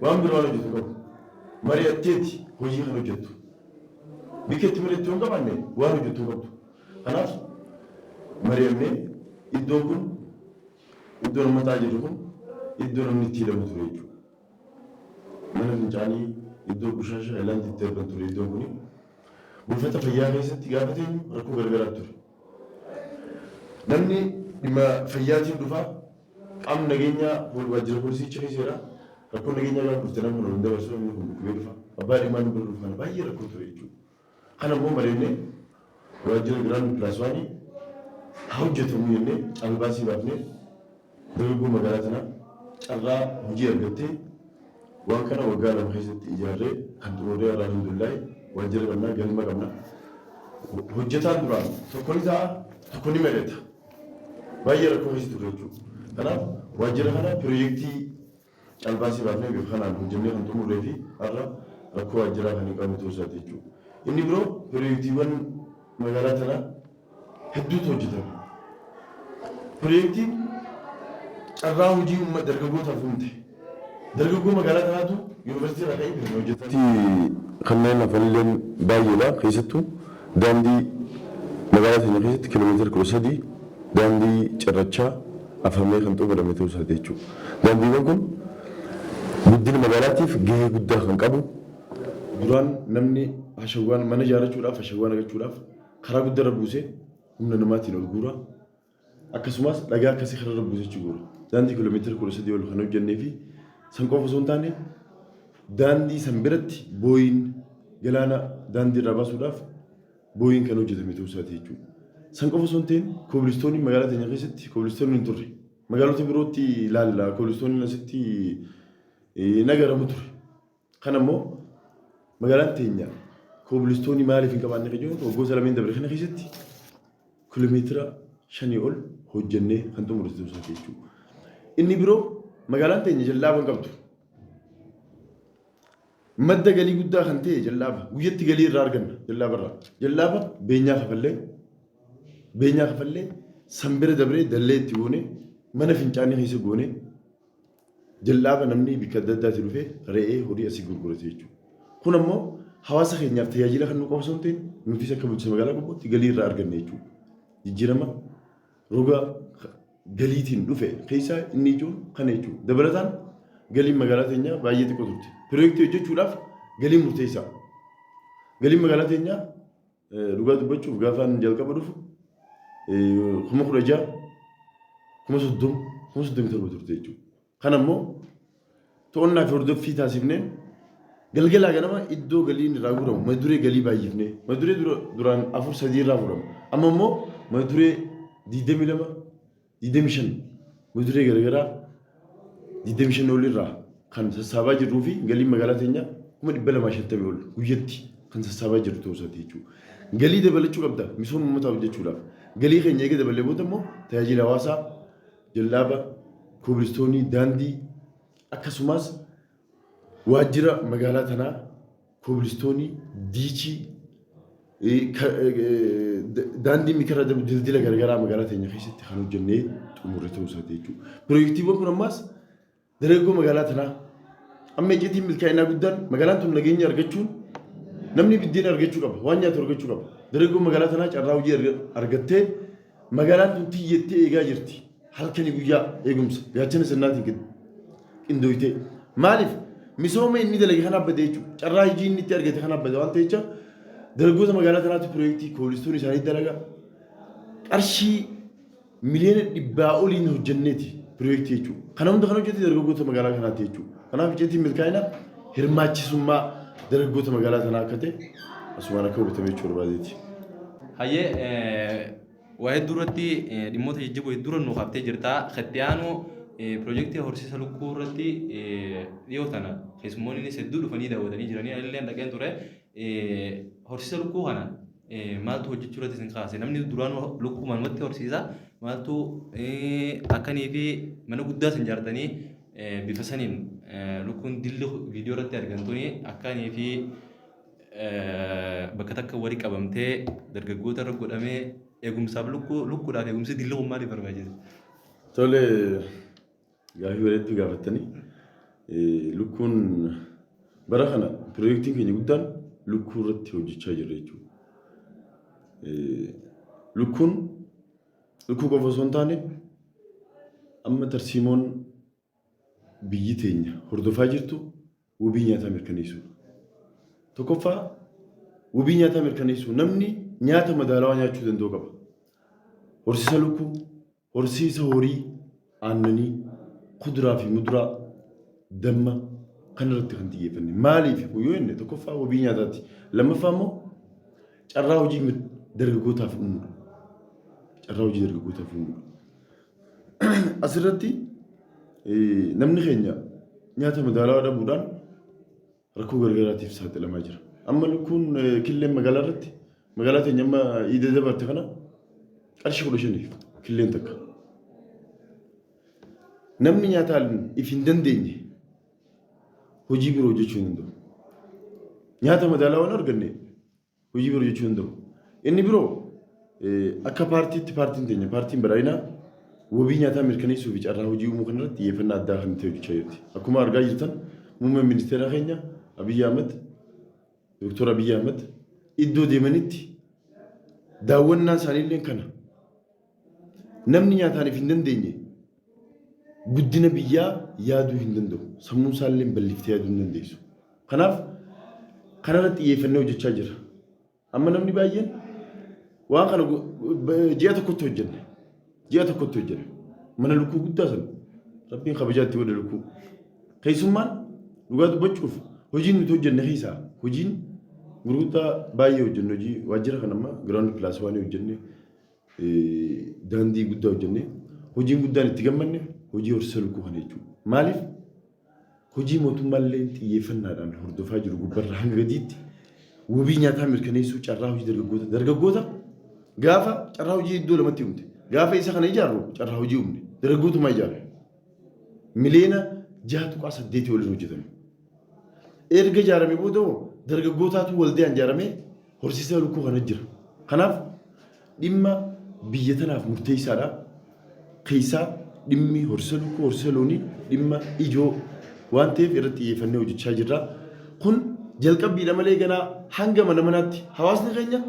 D: waan biraa waan hojjetu hin qabu. Mari'atteeti hojii kan hojjettu. Bikka itti mari'attu hin qabaanne waan hojjettu hin qabdu. Kanaaf mari'annee iddoon kun, iddoo nama taa'aa jirru kun, iddoo namni itti hidhamu ture jechuudha. Mana fincaanii, iddoo qushaasha haayilaandii itti darban ture iddoon kuni. Buufata fayyaa keessatti gaafa teenyu rakkoo garagaraatu ture. Namni dhimma fayyaatiin dhufaa, qaamni nageenyaa waajjira poolisii achi keessa jira. Rakkoon nageenyaa gaafa dhufte nama kana hin dabarsu, namni kun dhukkubee dhufa. Abbaa dhimmaa nu bira dhufu kana baay'ee rakkoo ture jechuudha. Kana immoo mari'annee waajjira ground plus one haa hojjetamu jennee caalbaasii baafnee dargaggoo magaalaa tanaa carraa hojii argattee waan kana waggaa 2 keessatti ijaarree kan xumurree har'a alhamdulillaahi waajjira qabna, galma qabna. Hojjetaan duraan tokko ni ta'a, tokko ni mari'ata. Baay'ee rakkoo keessa turre jechuudha. Kanaaf waajjira kana pirojektii caalbaasii baafnee bifa kanaan hojjennee kan xumurree fi har'a rakkoo waajjiraa kan hin qabne ta'uu isaati jechuudha. Inni biroo pirojektiiwwan magaalaa tanaa hedduutu hojjetame. Pirojektiin carraa hojii uummata dargaggootaaf uumte. Dargaggoo magaalaa tanaatu yuunivarsiitii irraa ka'ee bifa hojjetan. Kanneen hafanilleen baay'eedha. Keessattuu daandii magaalaa teenya keessatti kiiloomeetira 13 daandii cirrachaa afamee kan xumurame ta'uu isaati jechuudha. Daandiiwwan kun guddina magaalaatiif gahee guddaa kan qabu. Duraan namni hashawwaan mana ijaarrachuudhaaf, hashawwaa naqachuudhaaf karaa guddaa irra buusee humna namaatiin ol guura. Akkasumas dhagaa akkasii karaa irra buusee achi guura. Daandii kiiloomeetira 13 ol kan hojjennee fi san qofa osoo hin taane daandii san biratti booyiin galaana daandii irraa baasuudhaaf booyiin kan hojjetame ta'uu isaati jechuudha. San qofa osoo hin ta'in koobilistooniin magaalaa teenya keessatti koobilistooniin hin turre. Magaalota birootti ilaalla, koobilistooniin asitti hin agaramu ture. Kana immoo magaalaan teenya koobilistoonii maaliif hin qabaanne kan jedhu waggoota lameen dabre kana keessatti kiiloomeetira 5 ol hojjennee kan xumurre ta'uu isaati jechuudha. Inni biroo magaalaan teenya jallaaba hin qabdu. Madda galii guddaa kan ta'e jallaaba. Guyyatti galii irraa arganna jallaaba irraa. Jallaaba beenyaa kafallee san bira dabree dallee itti goone, mana fincaanii keessa goone, jallaaba namni bakka adda addaatii dhufee re'ee, horii asii gurgurate jechuudha. Kun ammoo hawaasa keenyaaf tajaajila kan nu qofa osoo hin ta'in nutis akka bulchiinsa magaalaa Qobbootti galii irraa arganne jechuudha. Jijjiirama roga galiitiin dhufe keessaa inni ijoon kana jechuudha. Dabalataan galiin magaalaa teenyaa baay'ee xiqqoo turte. Pirojektii hojjechuudhaaf galiin murteessaa. Galiin magaalaa teenyaa dhugaa dubbachuuf gaafaan jalqaba dhufu 16,000, 30,000, 37,000 turte jechuudha. Kana immoo to'annaa fi hordoffii taasifnee galgalaa ganama iddoo galiin irraa guuramu maduree galii baay'ifnee, maduree duraan afur sadii irraa fuudhama. Amma immoo maduree 22, 25, maduree garaagaraa. 25 ol irraa kan sassaabaa jirruu fi galiin magaalaa teenyaa 250,000 ol guyyatti kan sassaabaa jirru ta'uu isaati jechuudha. Galii dabalachuu qabda misooma uummataa hojjechuudhaaf. Galii keenya eega daballee booda immoo tajaajila hawaasaa, jallaaba, koobilistoonii, daandii akkasumas waajjira magaalaa tanaa koobilistoonii, diichii, daandii mikarra darbu dildila garagaraa magaalaa teenya keessatti kan hojjennee xumurre ta'uu isaati jechuudha. Piroojeektiiwwan kun ammaas dargaggoo magaalaa tanaa amma icciitiin milkaa'inaa guddaan magaalaan tun nageenya argachuun namni biddeen argachuu qaba, waan nyaatu argachuu qaba. Dargaggoo magaalaa tanaa carraa hojii argattee magaalaan tun tiyyettee eegaa jirti. Halkanii guyyaa eegumsa gaachana sirnaatiin qindooytee. Maaliif misooma inni dalage kanaaf bade jechuudha. Carraa hojii inni itti argate kanaaf bade waan ta'echa dargaggoota magaalaa tanaatti piroojeektii koolistoon isaanii dalaga qarshii 100,000,000 oliin hojjenneeti piroojeektii jechuudha. Kana hunda kan hojjete dargaggoota magaalaa kanaati jechuudha. Kanaaf icciitiin milkaa'ina hirmaachisummaa dargaggoota magaalaa tanaa akka ta'e asumaan akka hubatame jechuu barbaadeeti.
A: Hayyee, waa hedduu irratti, dhimmoota jajjaboo hedduu irra nu kaaftee jirta. Itti aanu piroojeektii horsiisa lukkuu irratti dhiyoo tana keessummoonnis hedduu dhufanii daawwatanii jiranii, anillee dhaqeen ture. Horsiisa lukkuu kana maaltu hojjechuu irratti isin kaase? Namni duraan lukkuu manumatti horsiisa. Maaltu akkanii fi mana guddaa isin ijaartanii bifa saniin lukkuun dilli viidiyoo irratti argamtuuni akkanii fi bakka takka wali qabamtee dargaggoota irra godhamee eegumsaaf lukkuu lukkuudhaaf eegumsi dilli kun maaliif barbaachisa?
D: Tole, gaafii bareedduu gaafattanii. Lukkuun bara kana piroojeektiin keenya guddaan lukkuu irratti hojjechaa jirra jechuudha. Lukkuun lukkuu qofa osoo hin taane amma tarsiimoon biyyi teenya hordofaa jirtu wabii nyaataa mirkaneessuudha. Tokkoffaa, wabii nyaataa mirkaneessuu, namni nyaata madaalawaa nyaachuu danda'u qaba. Horsiisa lukkuu, horsiisa horii aannanii, kuduraa fi muduraa, damma kan irratti kan xiyyeeffanne. Maaliif kun yoo jenne, tokkoffaa wabii nyaataati. Lammaffaa immoo carraa hojii dargaggootaaf uumuudha. Carraa hojii dargaggootaaf uumuudha. Asirratti namni keenya nyaata madaalawaa dhabuudhaan rakkoo garagaraatiif saaxilamaa jira. Amma lukkuun killeen magaalaa irratti, magaalaa teenya amma iida dabarte kana qarshii 15f killeen takka. Namni nyaataan if hin dandeenye hojii biroo hojjechuu hin danda'u. Nyaata madaalawaa hin arganne hojii biroo hojjechuu hin danda'u. Inni biroo akka paartiitti paartiin teenya, paartiin badhaadhinaa, wabii nyaataa mirkaneessuu fi carraa hojii uumuu kanarratti xiyyeeffannaa addaa kan itti hojjechaa jirti. Akkuma argaa jirtan muummeen ministeera keenya Abiyyi Ahmad, Dooktor Abiyyi Ahmad iddoo deemanitti daawwannaan isaaniillee kana. Namni nyaataan if hin dandeenye guddina biyyaa yaaduu hin danda'u. Sammuun isaallee bal'iftee yaaduu hin dandeessu. Kanaaf kanarratti xiyyeeffannee hojjechaa jira. Amma namni baay'een waan kana ji'a tokkotti hojjenne. Ji'a tokkotti hojjenne. Mana lukkuu guddaa sana Rabbiin kabajaa itti godhe lukkuu. Keessummaan dhugaa dubbachuuf hojiin nuti hojjenne keessaa hojiin gurguddaa baay'ee hojjenne, hojii waajjira kana amma ground plus waan hojjenne, daandii guddaa hojjenne, hojiin guddaan itti gammanne hojii horsiisa lukkuu kana jechuudha. Maaliif? Hojii mootummaallee xiyyeeffannaadhaan hordofaa jiru gubbarra hanga gadiitti wabii nyaataa mirkaneessuu, carraa hojii dargaggoota gaafa carraa hojii iddoo lamatti uumte, gaafa isa kana ijaarru carraa hojii uumne, dargaggootumaa ijaarre 6.8 miliyoona waliin hojjetame. Erga ijaarame booda hoo dargaggootaatu waldaan ijaaramee horsiisa lukkuu kana jira. Kanaaf dhimma biyya tanaaf murteessaadha. Keessaa dhimmi horsiisa lukkuu, horsiisa loonii dhimma ijoo waan ta'eef irratti xiyyeeffannee hojjechaa jirra. Kun jalqabbiidha malee ganaa hanga mana manaatti hawaasni keenya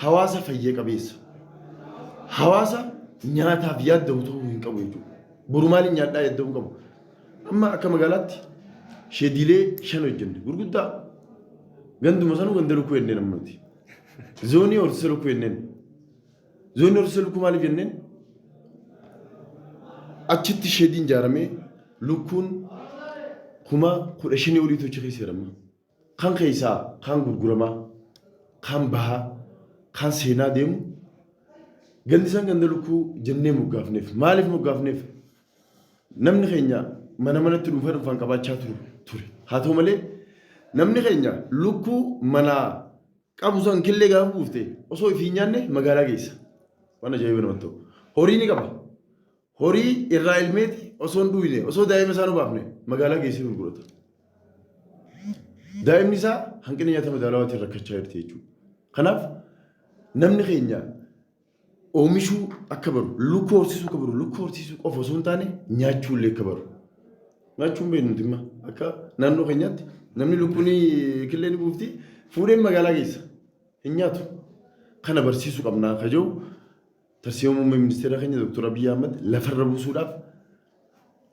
D: hawaasa fayya qabeessa, hawaasa nyaataaf yaadda'u ta'uu hin qabu jechuudha. Boru maaliin nyaadhaa yaadda'uu hin qabu. Amma akka magaalaatti sheediilee 5 hojjenne gurguddaa, ganduma sanuu ganda lukkuu jenneen amma nuti. Zoonii horsiisa lukkuu jenneen. Zoonii horsiisa lukkuu maaliif jenneen? Achitti sheediin ijaaramee lukkuun 15,000 oliitu achi keessa jedhama. Kan keessaa kaan gurguramaa, kaan bahaa, kaan seenaa deemu, gandi san ganda lukkuu jennee moggaafneef. Maaliif moggaafneef? Namni keenya mana manatti dhuunfaa dhuunfaan qabaachaa ture. Haa ta'u malee namni keenya lukkuu manaa qabu san killee gaafa buufte osoo ifii hin nyaanne magaalaa geessa. Waan ajaa'iba namatti ta'u. Horii ni qaba. Horii irraa ilmeeti osoo hin dhuyne, osoo daa'ima isaa nu baafne magaalaa geessee gurgurata. Daa'imni isaa hanqina nyaata madaalawaatiin rakkachaa jirti jechuudha. Kanaaf namni keenya oomishuu akka baru, lukkuu horsiisuu akka baru, lukkuu horsiisuu qofa osoo hin taane nyaachuu illee akka baru. Nyaachuu hin beeknu nuti imma akka naannoo keenyaatti namni lukkuun killee ni buufti, fuudheen magaalaa geessa, hin nyaatu. Kana barsiisuu qabnaa ka jiru tarsiimoo muummee ministeera keenya Dr. Abiyyi Ahmad lafarra buusuudhaaf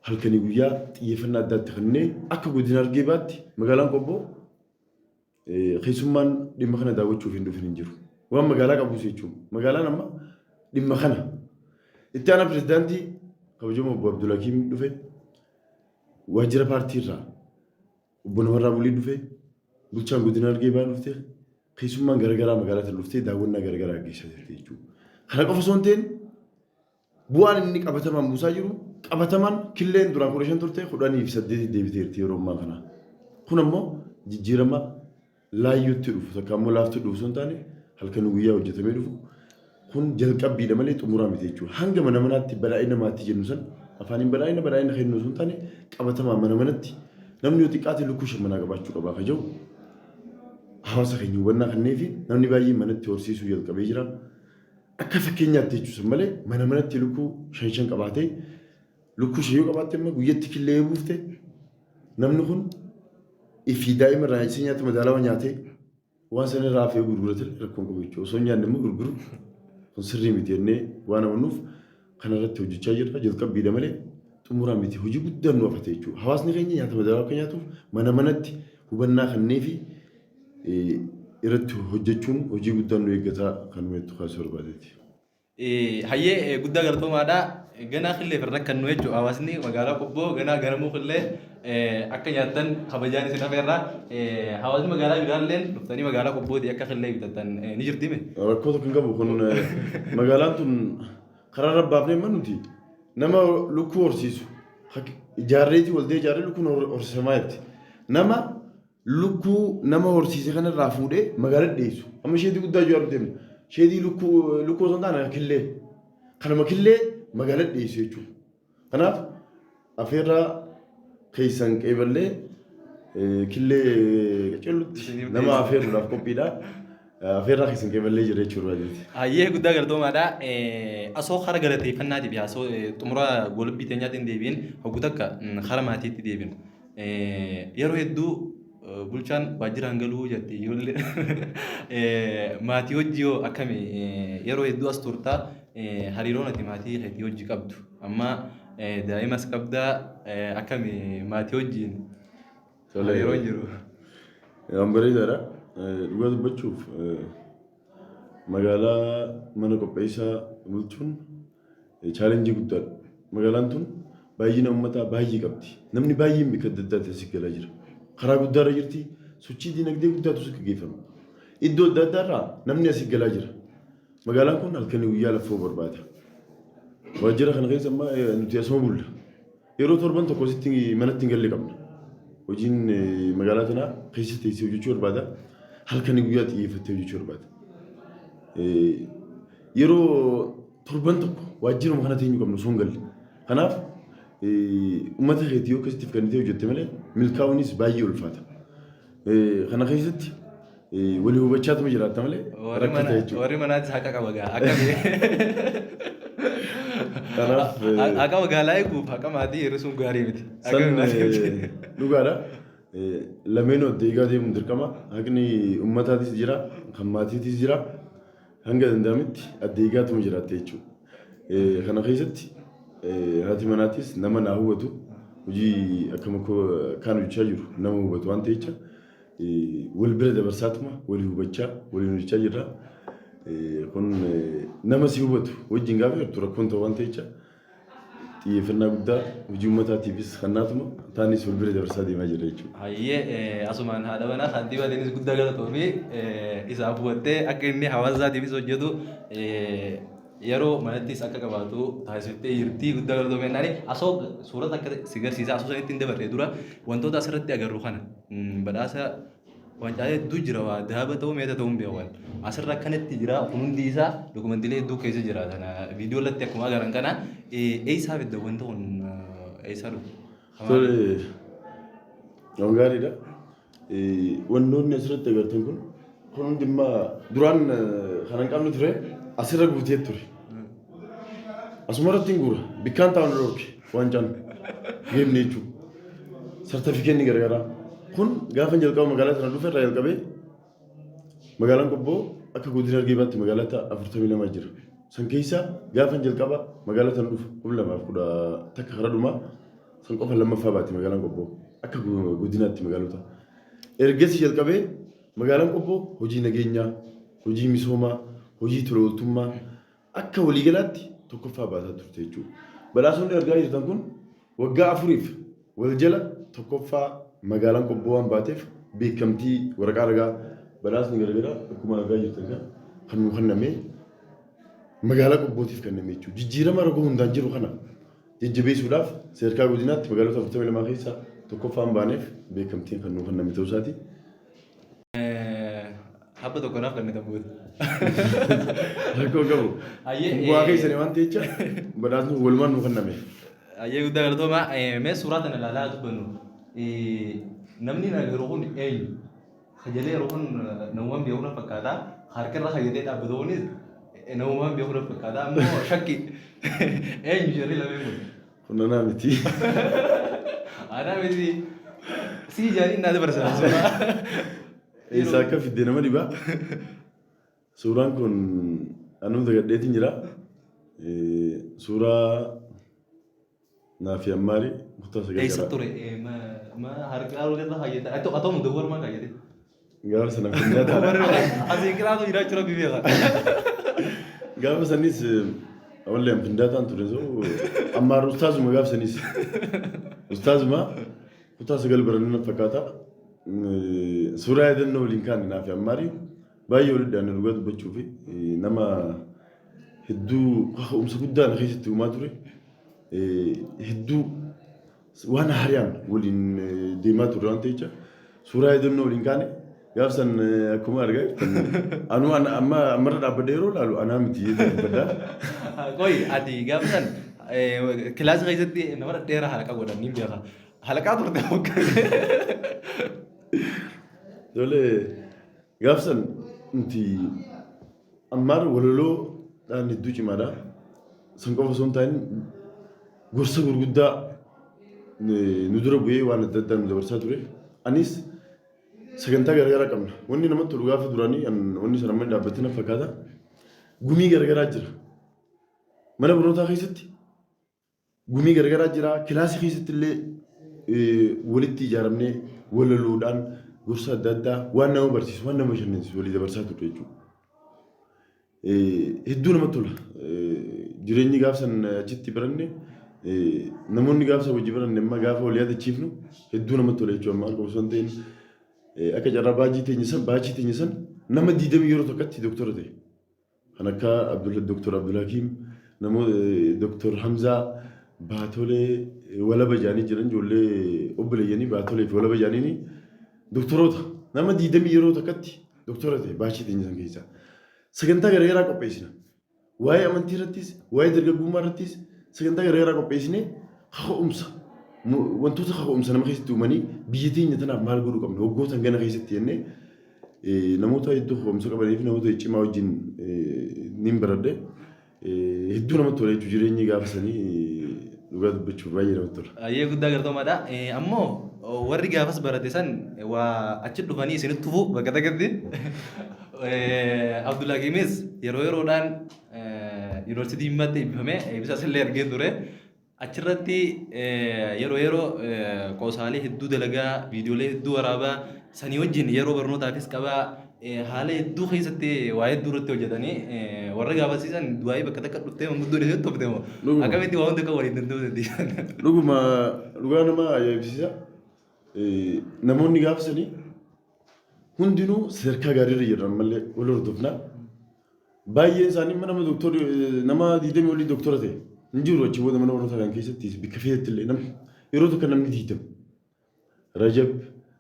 D: halkanii guyyaa xiyyeeffannaa addaatti kennee akka godina Harargee Bahaatti magaalaan Qobboo keessummaan dhimma kana daawwachuuf hin dhufin hin jiru. Waan magaalaa qabus jechuun magaalaan amma dhimma kana itti aanaa pirezidaantii kabajamoo obbo Abdulhakiim dhufe, waajjira paartii irraa obbo Namarraa Bulii dhufe, bulchaan godina Harargee Bahaa dhufte, keessummaan garaagaraa magaalaa tana dhuftee daawwannaa garaagaraa gaggeessaa jirti jechuudha. Kana qofa osoo hin ta'in bu'aan inni qabatamaan buusaa jiru, qabatamaan killeen duraan 15 turte 18 deebiteerti yeroo ammaa kana. Kun ammoo jijjiirama laayyootti dhufu takka ammoo laaftuu dhufu osoo hin taane halkan guyyaa hojjetamee dhufu kun jalqabbiidha malee xumuraa miti jechuudha. Hanga mana manaatti badhaadhina maatii jennu san afaaniin badhaadhina badhaadhina kennu osoo hin taane qabatamaan mana manatti namni yoo xiqqaate lukkuu shan manaa qabaachuu qabaa ka jiru hawaasa keenya hubannaa kenneefi namni baay'een manatti horsiisuu jalqabee jira. Akka fakkeenyaatti jechuun malee mana manatti lukkuu shan shan qabaatee, lukkuu shan yoo qabaatte immoo guyyatti killee yoo buufte, namni kun ifii daa'ima irraa nyaachisee nyaata madaalawaa nyaatee waan sana irraa hafee gurgurate rakkoon qabu jechuudha. Osoo hin nyaanne immoo gurguru kun sirrii miti jennee waan amannuuf kana irratti hojjechaa jirra. Jalqabbiidha malee xumuraa miti. Hojii guddaan nu hafate jechuudha. Hawaasni keenya nyaata madaalawaa akka nyaatuuf mana manatti hubannaa kenneefi irratti hojjechuun hojii guddaan nu eeggata kan nuti kaasuu barbaadeeti.
A: Hayyee, guddaa galatoomaadha. Ganaa qilleef irra rakkannu jechuudha. Hawaasni magaalaa Qobboo ganaa ganamuu qillee akka nyaattan kabajaan isin hafeerra. Hawaasni magaalaa biraalleen dhuftanii magaalaa Qobbooti akka qillee bitattan ni jirti mee?
D: Rakkoo tokko hin qabu kun. Magaalaan tun karaa rabbaafnee amma nuti nama lukkuu horsiisu ijaarreetii waldee ijaarree lukkuun horsiisamaa jirti. Nama lukkuu nama horsiise kanarraa fuudhee magaalaa dhiyeessu. Amma sheedii guddaa ijaaruuf deemna. Sheedii lukkuu lukkuu osoo hin taane killee. Kanuma killee magaalaa dhiyeessu jechuudha. Kanaaf afeerraa keessan qeeballee killee qacellutti nama afeeruudhaaf qophiidha. Afeerraa keessan qeeballee jira jechuudha.
A: Hayyee, guddaa galatoomaadha. Asoo kara galateeffannaatiif asoo xumura golobbii teenyaatiin deebiin hogguu takka kara maatiitti deebinu. Yeroo hedduu bulchaan waajjiraan galuu jetti ijoollee. Maatii hojii hoo akkami? Yeroo hedduu as turtaa, hariiroon ati maatii keetii hojii qabdu amma daa'imas qabdaa, akkami maatii hojiin hariiroon jiru?
D: Waan bareedaadha. Dhugaa dubbachuuf magaalaa mana qopheessaa bulchuun challenge guddaadha. Magaalaan tun baay'ina uummataa baay'ee qabdi. Namni baay'een bakka adda addaatti asii galaa jira. Karaa guddaarra jirti. Sochii dinagdee guddaatu si gaggeeffama. Iddoo adda addaarraa namni asii galaa jira. Magaalaan kun halkanii guyyaa laffoo barbaada. Waajjira kana keessa amma nuti asuma bulla. Yeroo torban tokko asitti manatti hin galle qabna. Hojiin magaalaa tanaa keessa teessee hojjechuu barbaada. Halkanii guyyaa xiyyeeffattee hojjechuu barbaada. Yeroo torban tokko waajjiruma kana teenyu qabnu osoo hin galle. Kanaaf uummata keetii yoo akkasitti kennitee hojjette malee milkaa'uunis baay'ee ulfaata. Kana keessatti walii hubachaatuma jiraatta malee rakkata jechuudha.
A: Warri manaatis haqa qaba gaa akkami?
D: Kanaaf
A: Haqa magaalaa eeguuf haqa maatii hir'isuun gaarii miti.
D: San dhugaadha. Lameenuu adda eegaa deemuun dirqama. Haqni uummataatis jira, kan maatiitis jira. Hanga danda'ametti adda eegaatuma jiraatte jechuudha. Kana keessatti haati manaatis nama naa hubatu, hojii akkam akka kaan hojjechaa jiru nama hubatu waan ta'echa wal bira dabarsaatuma walii hubachaa waliin hojjechaa jirra. Kun nama si hubatu wajjin gaafa jirtu rakkoon ta'u waan ta'echa xiyyeeffannaa guddaa hojii uummataatiifis kannaatuma taanis wal bira dabarsaa deemaa jirra jechuudha.
A: Hayyee, asumaan haadha manaa kantiibaatiinis guddaa galatoomii, isaaf hubattee akka inni hawaasa isaatiifis hojjetu. Yeroo manattis akka qabaatu taasiftee jirti guddaa galatoomee jennaani. Asoo suurata akka si garsiisa asoo sanitti hin dabarre dura wantoota asirratti agarru kana badhaasa wancaalee hedduu jira waa daaba ta'uu meeta ta'uu hin beekan. Asirra akkanatti jira kun hundi isaa dokumantiilee hedduu keessa jira kana viidiyoo irratti akkuma agaran kana eessaa fidda wanta kun eessaa dhufu?
D: Tole, waan gaariidha. Wannoonni asirratti agartan kun kun hundi immoo duraan kan hin qabne ture asirra guutee ture. Asuma irratti hin guura. Bikkaan taa'u nu dhorke waancaan geemne jechuudha. Sartifikeenni garagaraa. Kun gaafa jalqaba magaalaa sana dhufe irraa jalqabee magaalaan Qobboo akka godina Harargee Bahaatti magaalota 42 jira. San keessa gaafa jalqaba magaalaa sana dhufu 2011 karaa dhumaa san qofa lammaffaa baate magaalaan Qobboo akka godinaatti magaalota. Ergasii jalqabee magaalaan Qobboo hojii nageenyaa, hojii misoomaa, hojii tola ooltummaa akka waliigalaatti tokkoffaa baataa turte jechuudha. Badhaasonni argaa jirtan kun waggaa afuriif wal jala tokkoffaa magaalaan Qobboo waan baateef beekamtii waraqaa ragaa badhaasni garaagaraa akkuma argaa jirtan kan kan nuu kenname magaalaa Qobbootiif kenname jechuudha. Jijjiirama ragoo hundaan jiru kana jajjabeessuudhaaf sadarkaa godinaatti magaalota 42 keessaa tokkoffaan baaneef beekamtiin kan nuu kenname ta'uu isaati.
A: Habba tokko naaf kennitan booda.
D: Rakkoo qabu.
A: Ayyee,
D: Bu'aa keessanii waan ta'echa badhaasni walumaan nuu kenname.
A: Ayyee guddaa galatooma. Mee suuraa tana ilaalaa dubbannu. Namni yeroo kun eenyu? Kajalee yeroo kun namumaan beeku na fakkaata. Harka irra kayyatee dhaabbatu kunis namumaan beeku na fakkaata. Ammoo shakki eenyu jarri lameen kun?
D: Kun anaa miti.
A: Anaa miti. Si ijaanii naa dabarsan suuraa.
D: Eessaa akka fidde nama dhibaa. Suuraan kun anuu dagadheetiin jira. Suuraa Naafi Ammaari kutaa sagal
A: Eessa
D: gara.
A: ture? Ma harka irra kayyate. Atoo mudawwar maa kayyate?
D: Gaafa sana finyaa ta'a.
A: Asiin qiraatu jiraachuu rabbi beeka.
D: Gaafa sanis wallee an findaa ta'an ture so Ammaar ustaazuma gaafa sanis. Ustaazuma kutaa sagal barannu na fakkaata. Suuraa yaadannoo waliin kaane Naafi Ammaari baay'ee walitti dhiyaanne dhugaa dubbachuu fi nama hedduu kaka'umsa guddaa na keessatti uumaa ture. Hedduu waan haariyaan waliin deemaa turre waan ta'echa suuraa yaadannoo waliin kaane gaaf san akkuma argaa jirtan anuu amma ammarra dhaabbadhee yeroo ilaalu anaa miti jedhee dubbadha.
A: Qoy ati gaafa san kilaasii keessatti nama dhedheeraa halaqa godhan niin beeka. Halaqaa turte hoggaa.
D: Tole gaaf san nuti Ammaar walaloo dhaan hedduu cimaadha. San qofa osoo hin ta'in gorsa gurguddaa nu dura bu'ee waan adda addaa nu dabarsaa ture. Anis sagantaa garaagaraa qabna. Wanni namatti tolu gaafa duraanii wanni sana amma dhaabbatte na fakkaata. Gumii garaagaraa jira. Mana barnootaa keessatti gumii garagaraa jira. Kilaasii keessatti illee walitti ijaaramnee walaloodhaan gorsa adda addaa waan nama barsiisu waan nama bashannansiisu walii dabarsaa turre jechuudha. Hedduu namatti tola. Jireenyi gaaf san achitti baranne namoonni gaaf san wajji baranne amma gaafa wal yaadachiifnu hedduu namatti tola jechuudha. Amma harka osoo hin ta'in akka carraa baajii teenya san baachii teenya san nama diidamii yeroo tokkotti doktora ta'e. Kan akka Abdul Dr. Abdulhakiim, namoota Dr. Hamzaa, Baatolee, Walaba jedhanii jiran ijoollee obboleeyyanii Baatolee fi Walaba jedhaniini doktoroota nama diidamii yeroo takkatti doktora ta'e baachii teenya san keessaa. Sagantaa garaagaraa qopheessina. Waa'ee amantii irrattis, waa'ee dargaggummaa irrattis sagantaa garaagaraa qopheessinee kaka'umsa wantoota kaka'umsa nama keessatti uumanii biyya teenya tanaaf maal godhuu qabna waggoota hangana keessatti jennee Namoota hedduu kaka'umsa qabanii fi namoota cimaa wajjin nin baradhe. Hedduu namatti tola jechuudha jireenyi gaafa sanii dhugaa dubbachuuf baay'ee namatti tola.
A: Ayyee guddaa galatoomaadha. Ammoo warri gaafas barate san waa achi dhufanii isinitti tufu bakka takkatti. Abdulhakiimis yeroo yeroodhaan yuunivarsiitii Jimmaatti eebbifamee eebbisa isillee argeen ture. Achirratti yeroo yeroo qoosaalee hedduu dalagaa, viidiyoolee hedduu waraabaa, sanii wajjin yeroo barnootaafis qabaa, haala hedduu keessatti waa hedduu irratti hojjetanii warra gaafasiisan du'aayii bakka takka dhuftee manguddoo dhiisee tufte moo
D: Dhuguma.
A: akkamitti waa hunda akka waliin danda'uu dandeessan?
D: Dhuguma dhugaa nama ajaa'ibsiisa. Namoonni gaafasanii hundinuu sadarkaa gaariirra jiran ammallee wal hordofna. Baay'een isaanii nama doktor nama 20 olii doktora ta'e hin jiru achi booda mana barnootaa kan keessatti bikka feetetti illee namni yeroo tokko namni 20. Rajab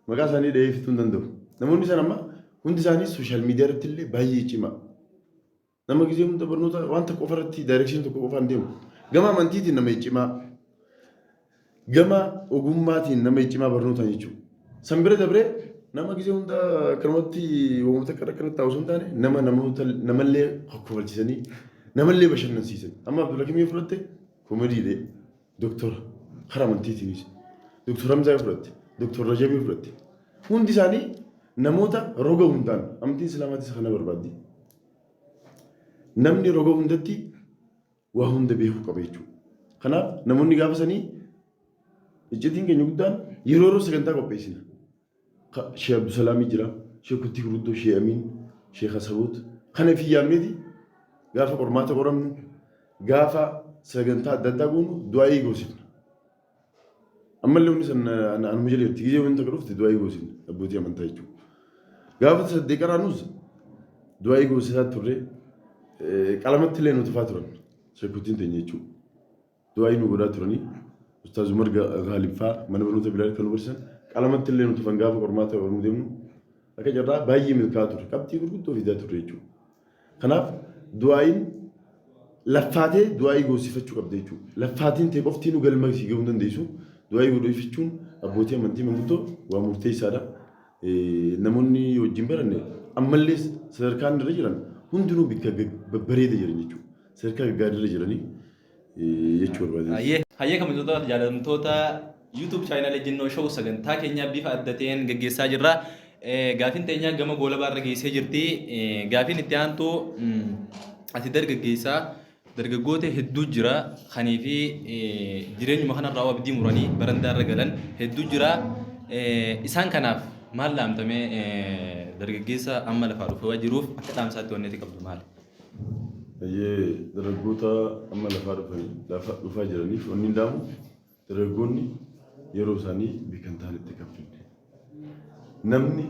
D: maqaa isaanii dhahee fixuu hin danda'u. Namoonni isaan amma hundi isaanii social media irratti illee baay'ee cimaa. Nama gisee hunda barnoota waan tokko qofa irratti direction tokko qofaan deemu. Gama amantiitiin nama cimaa. Gama ogummaatiin nama cimaa barnootaan jechuudha. San bira dabree nama gisee hunda akkanumatti waamota akka akkanatti taa'u osoo hin taane nama namoota namallee kokkobalchisanii namallee bashannansiisan. Amma Abdulhakimii yoo fudhatte koomediilee doktora karaa amantiitiinis. Doktor Hamzaa yoo fudhatte, Doktor Rajabii yoo fudhatte. Hundi isaanii namoota roga hundaan amantiin Islaamaatis kana barbaaddi. Namni roga hundatti waa hunda beekuu qaba jechuudha. Kanaaf namoonni gaafa sanii iccitiin keenya guddaan yeroo yeroo sagantaa qopheessina. Sheekh Abdusalaamii jira, Sheekh Kuttii Guruddoo, Sheekh Amiin, Sheekh Asaboot. Kana fi yaamneeti gaafa qormaata qoramnu, gaafa sagantaa adda addaa goonu du'aa'ii goosifna. Ammallee wanni san anuma jala jirti. Gizee wanti takka dhufte du'aa'ii goosifna abbootii amantaa jechuudha. Gaafa saddeet qaraanus du'aa'ii goosisaa turre qalamatti illee nu tufaa turan sheekottiin teenya jechuudha. Du'aa'ii nu godhaa turanii Ustaaz Umar Gaalib fa'aa mana barnoota Bilaal kan nu barsiisan qalamatti illee nu tufan gaafa qormaata qormuu deemnu akka carraa baay'ee milkaa'aa turre qabxii gurguddoo fidaa turre jechuudha. Kanaaf du'aa'iin laffaatee du'aa'ii goosifachuu qabda jechuudha. Laffaatiin ta'e qoftii nu galma sii gahuu hin dandeessu. Du'aa'ii godhifachuun abbootii amantii manguddoo waa murteessaadha. Namoonni wajjin baranne ammallee sadarkaan irra jiran hundinuu bikka babbareeda jiran jechuudha. Sadarkaa gaggaarii irra jiranii jechuu barbaade.
A: Hayyee hayyee kabajamtoota fi jaallatamtoota YouTube channel Ejjennoo Show sagantaa keenya bifa adda ta'een gaggeessaa jirra. Gaafiin teenya gama goolabaa irra geessee jirti. Gaafiin itti aantu ati dargaggeessaa dargaggoota hedduu jira kanii fi jireenyuma kanarraa abdii muranii barandaa irra galan hedduu jira. Isaan kanaaf maal dhaamtamee dargaggeessa amma lafaa dhufee jiruuf akka dhaamsaatti wanni ati qabdu maali?
D: Hayyee dargaggoota amma lafaa dhufanii lafa dhufaa jiraniif wanni hin dhaamu dargaggoonni yeroo isaanii bikka hin taanetti akka hin finne. Namni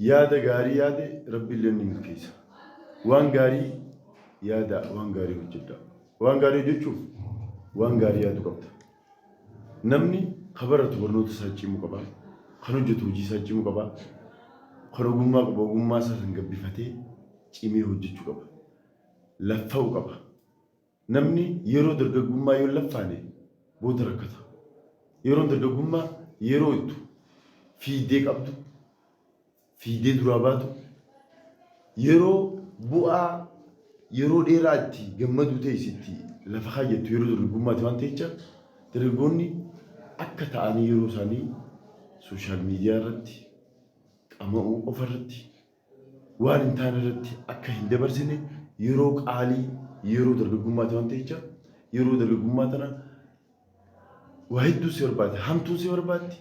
D: yaada gaarii yaade Rabbi illee ni milkeessa. Waan gaarii yaadaa, waan gaarii hojjedhaa. Waan gaarii hojjechuuf waan gaarii yaaduu qabda. Namni ka baratu barnoota isaa cimuu qaba. Kan hojjetu hojii isaa cimuu qaba. Kan ogummaa qabu ogummaa isaa san gabbifatee cimee hojjechuu qaba. Laffa'uu qaba. Namni yeroo dargaggummaa yoo hin laffaane booda rakkata. Yeroon dargaggummaa yeroo ittu fiiddee qabdu, fiiddee duraa baatu, yeroo bu'aa yeroo dheeraa itti gammaduu ta'es itti lafa kaayyattu yeroo dargaggummaati waan ta'echa dargaggoonni akka ta'anii yeroo isaanii social media irratti qama'uu qofa irratti waan hin taane irratti akka hin dabarsine yeroo qaalii yeroo dargaggummaati waan ta'echa yeroo dargaggummaa tana waa hedduu si barbaaddi hamtuun si barbaaddi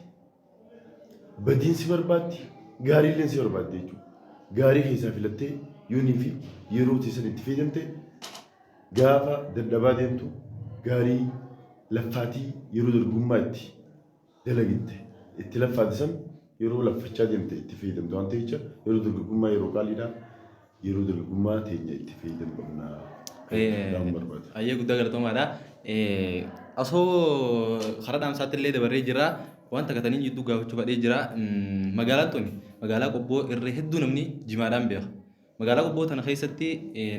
D: badiin si barbaaddi gaariilleen si barbaaddi jechuudha. Gaarii keessaa filattee yoonii fi yeroo teessan itti fayyadamte gaafa dadhabaa deemtu gaarii laffaatii yeroo dargaggummaa itti dalagitte itti laffaate san yeroo laffachaa deemte itti fayyadamte waan ta'echa yeroo dargaggummaa yeroo qaaliidha yeroo dargaggummaa teenya itti fayyadamu qabna dhaamuu barbaada.
A: Hayyee guddaa galatoomaadha. Osoo karaa dhaamsaatti illee dabarree jira. Waan takka taniin jidduu gaafachuu fadhee jira. Magaalaan tuni magaalaa Qobboo irra hedduu namni jimaadhaan beeka. Magaalaa Qobboo tana keessatti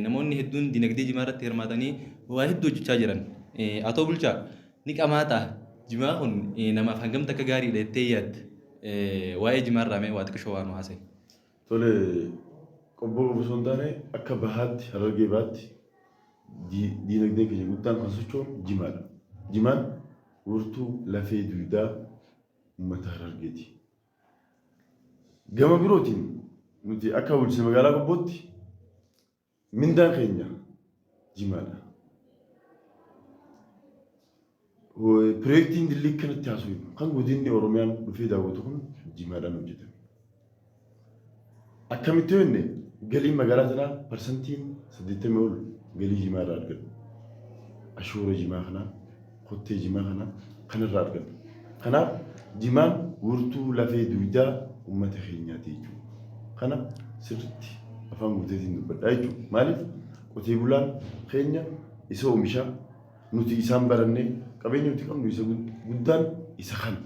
A: namoonni hedduun dinagdee jimaa irratti hirmaatanii waa hedduu hojjechaa jiran. Atoo bulchaa ni qamaataa jimaa kun namaaf hangam takka gaariidha jettee yaadda? Waa'ee jimaa irraa mee waa xiqqishoo waa nu haasa'i.
D: Tole Qobboo qofa osoo hin taane akka bahaatti Harargee bahaatti diinagdeen keenya guddaan kan socho'u jimaadha. Jimaan wirtuu lafee dugdaa uummata Harargeeti. Gama birootiin nuti akka bulchiinsa magaalaa Qobbootti mindaan keenya jimaadha. Pirojektiin dillii kanatti haasofnu kan godinni Oromiyaan dhufee daawwatu kun jimaadhaan hojjetame. Akkamitti yoo jenne galiin magaalaa tanaa parsantiin 80 ol galii jimaa irraa arganna. Ashuura jimaa kanaa, kottee jimaa kanaa kanarraa arganna. Kanaaf jimaan wirtuu lafee dugdaa uummata keenyaati jechuudha. Kana sirriitti afaan guuteetiin dubbadha jechuudha. Maaliif qotee bulaan keenya isa oomishaa nuti isaan barannee qabeenya nuti qabnu isa guddaan isa kana.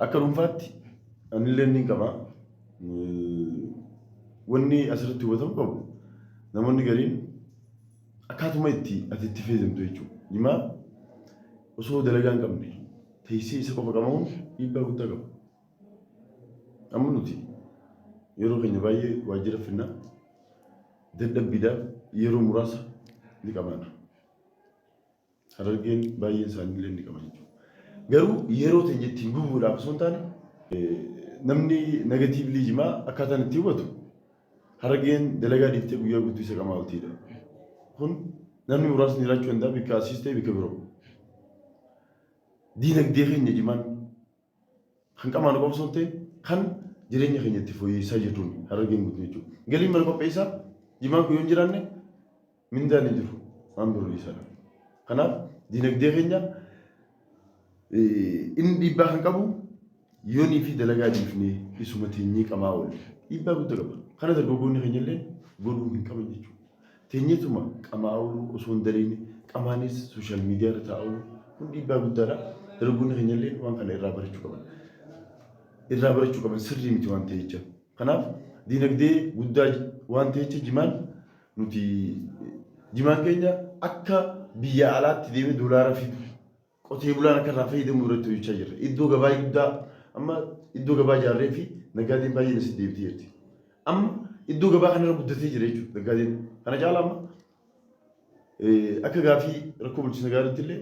D: Akka dhuunfaatti anillee ni qaba. Wanni asirratti hubatamu qabu namoonni gariin akkaatuma itti ati itti fayyadamtu jechuudha. Jimaa osoo dalagaa hin qabne teessee isa qofa qabamuun dhiibbaa guddaa qaba. Amma nuti yeroo keenya baay'ee waajjira finnaa dadhabbiidhaaf yeroo muraasa ni qabaana. Harargeen baay'een isaanii illee ni qaban jechuudha. Garuu yeroo teenya ittiin gubuudhaaf osoo hin taane namni negatively jimaa akkaataan itti hubatu Harargeen dalagaa dhiiftee guyyaa guutuu isa qamaa oltiidha. Kun namni muraasni jiraachuu danda'a bikka asiis ta'e bikka biroo. Diinagdee keenya jimaan kan qamaan qofa osoo hin ta'in kan jireenya keenya itti fooyyessaa jirruun Harargeen guutuu jechuudha. Galiin mana qopheessaa jimaan kun yoo hin jiraanne mindaan hin jiru waan biroo dhiisaadha. Kanaaf diinagdee keenya inni dhiibbaa kan qabu yoonii fi dalagaa dhiifnee isuma teenyee qamaa oolle dhiibbaa guddaa qaba. Kana dargaggoonni keenya illee godhuu hin qaban jechuudha. Teenyeetuma qamaa ooluu osoo hin dalagne qamaanis social media irra taa'aa ooluu kun dhiibbaa guddaadha. Dargaggoonni keenya illee waan kana irraa barachuu qaban. Irraa barachuu qaban sirrii miti waan ta'e jecha. Kanaaf diinagdee guddaa waan ta'e jecha jimaan nuti jimaan keenya akka biyya alaatti deemee doolaara fidu qotee bulaan akka irraa fayyadamu irratti hojjechaa jirra. Iddoo gabaa guddaa amma iddoo gabaa ijaarree fi naggaadeen baay'een asitti deebitee jirti. Amma iddoo gabaa kanarra guddatee jira jechuudha naggaadeen. Kana caalaa amma akka gaafii rakkoo bulchiinsa gaariitti illee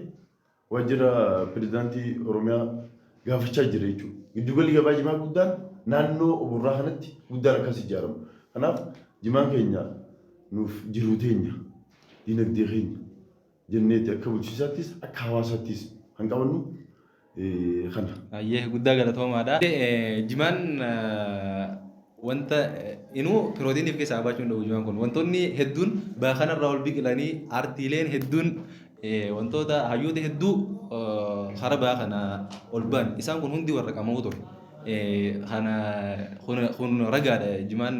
D: waajjira pirezidaantii Oromiyaa gaafachaa jira jechuudha. Giddugalli gabaa jimaa guddaan naannoo Oborraa kanatti guddaan akkas ijaaramu. Kanaaf jimaan keenya nuuf jiruu teenya dinagdee keenya jenneeti akka bulchiinsaattis akka hawaasaattis kan qabannu kana.
A: Ayyee guddaa galatoomaadha. Jimaan wanta inuu pirootiinii of keessaa qabaachuu danda'u jimaan kun wantoonni hedduun baha kanarraa ol biqilanii aartiileen hedduun wantoota hayyoota hedduu kara baha kana ol ba'an isaan kun hundi warra qama'uu ture. Kana kun ragaadha jimaan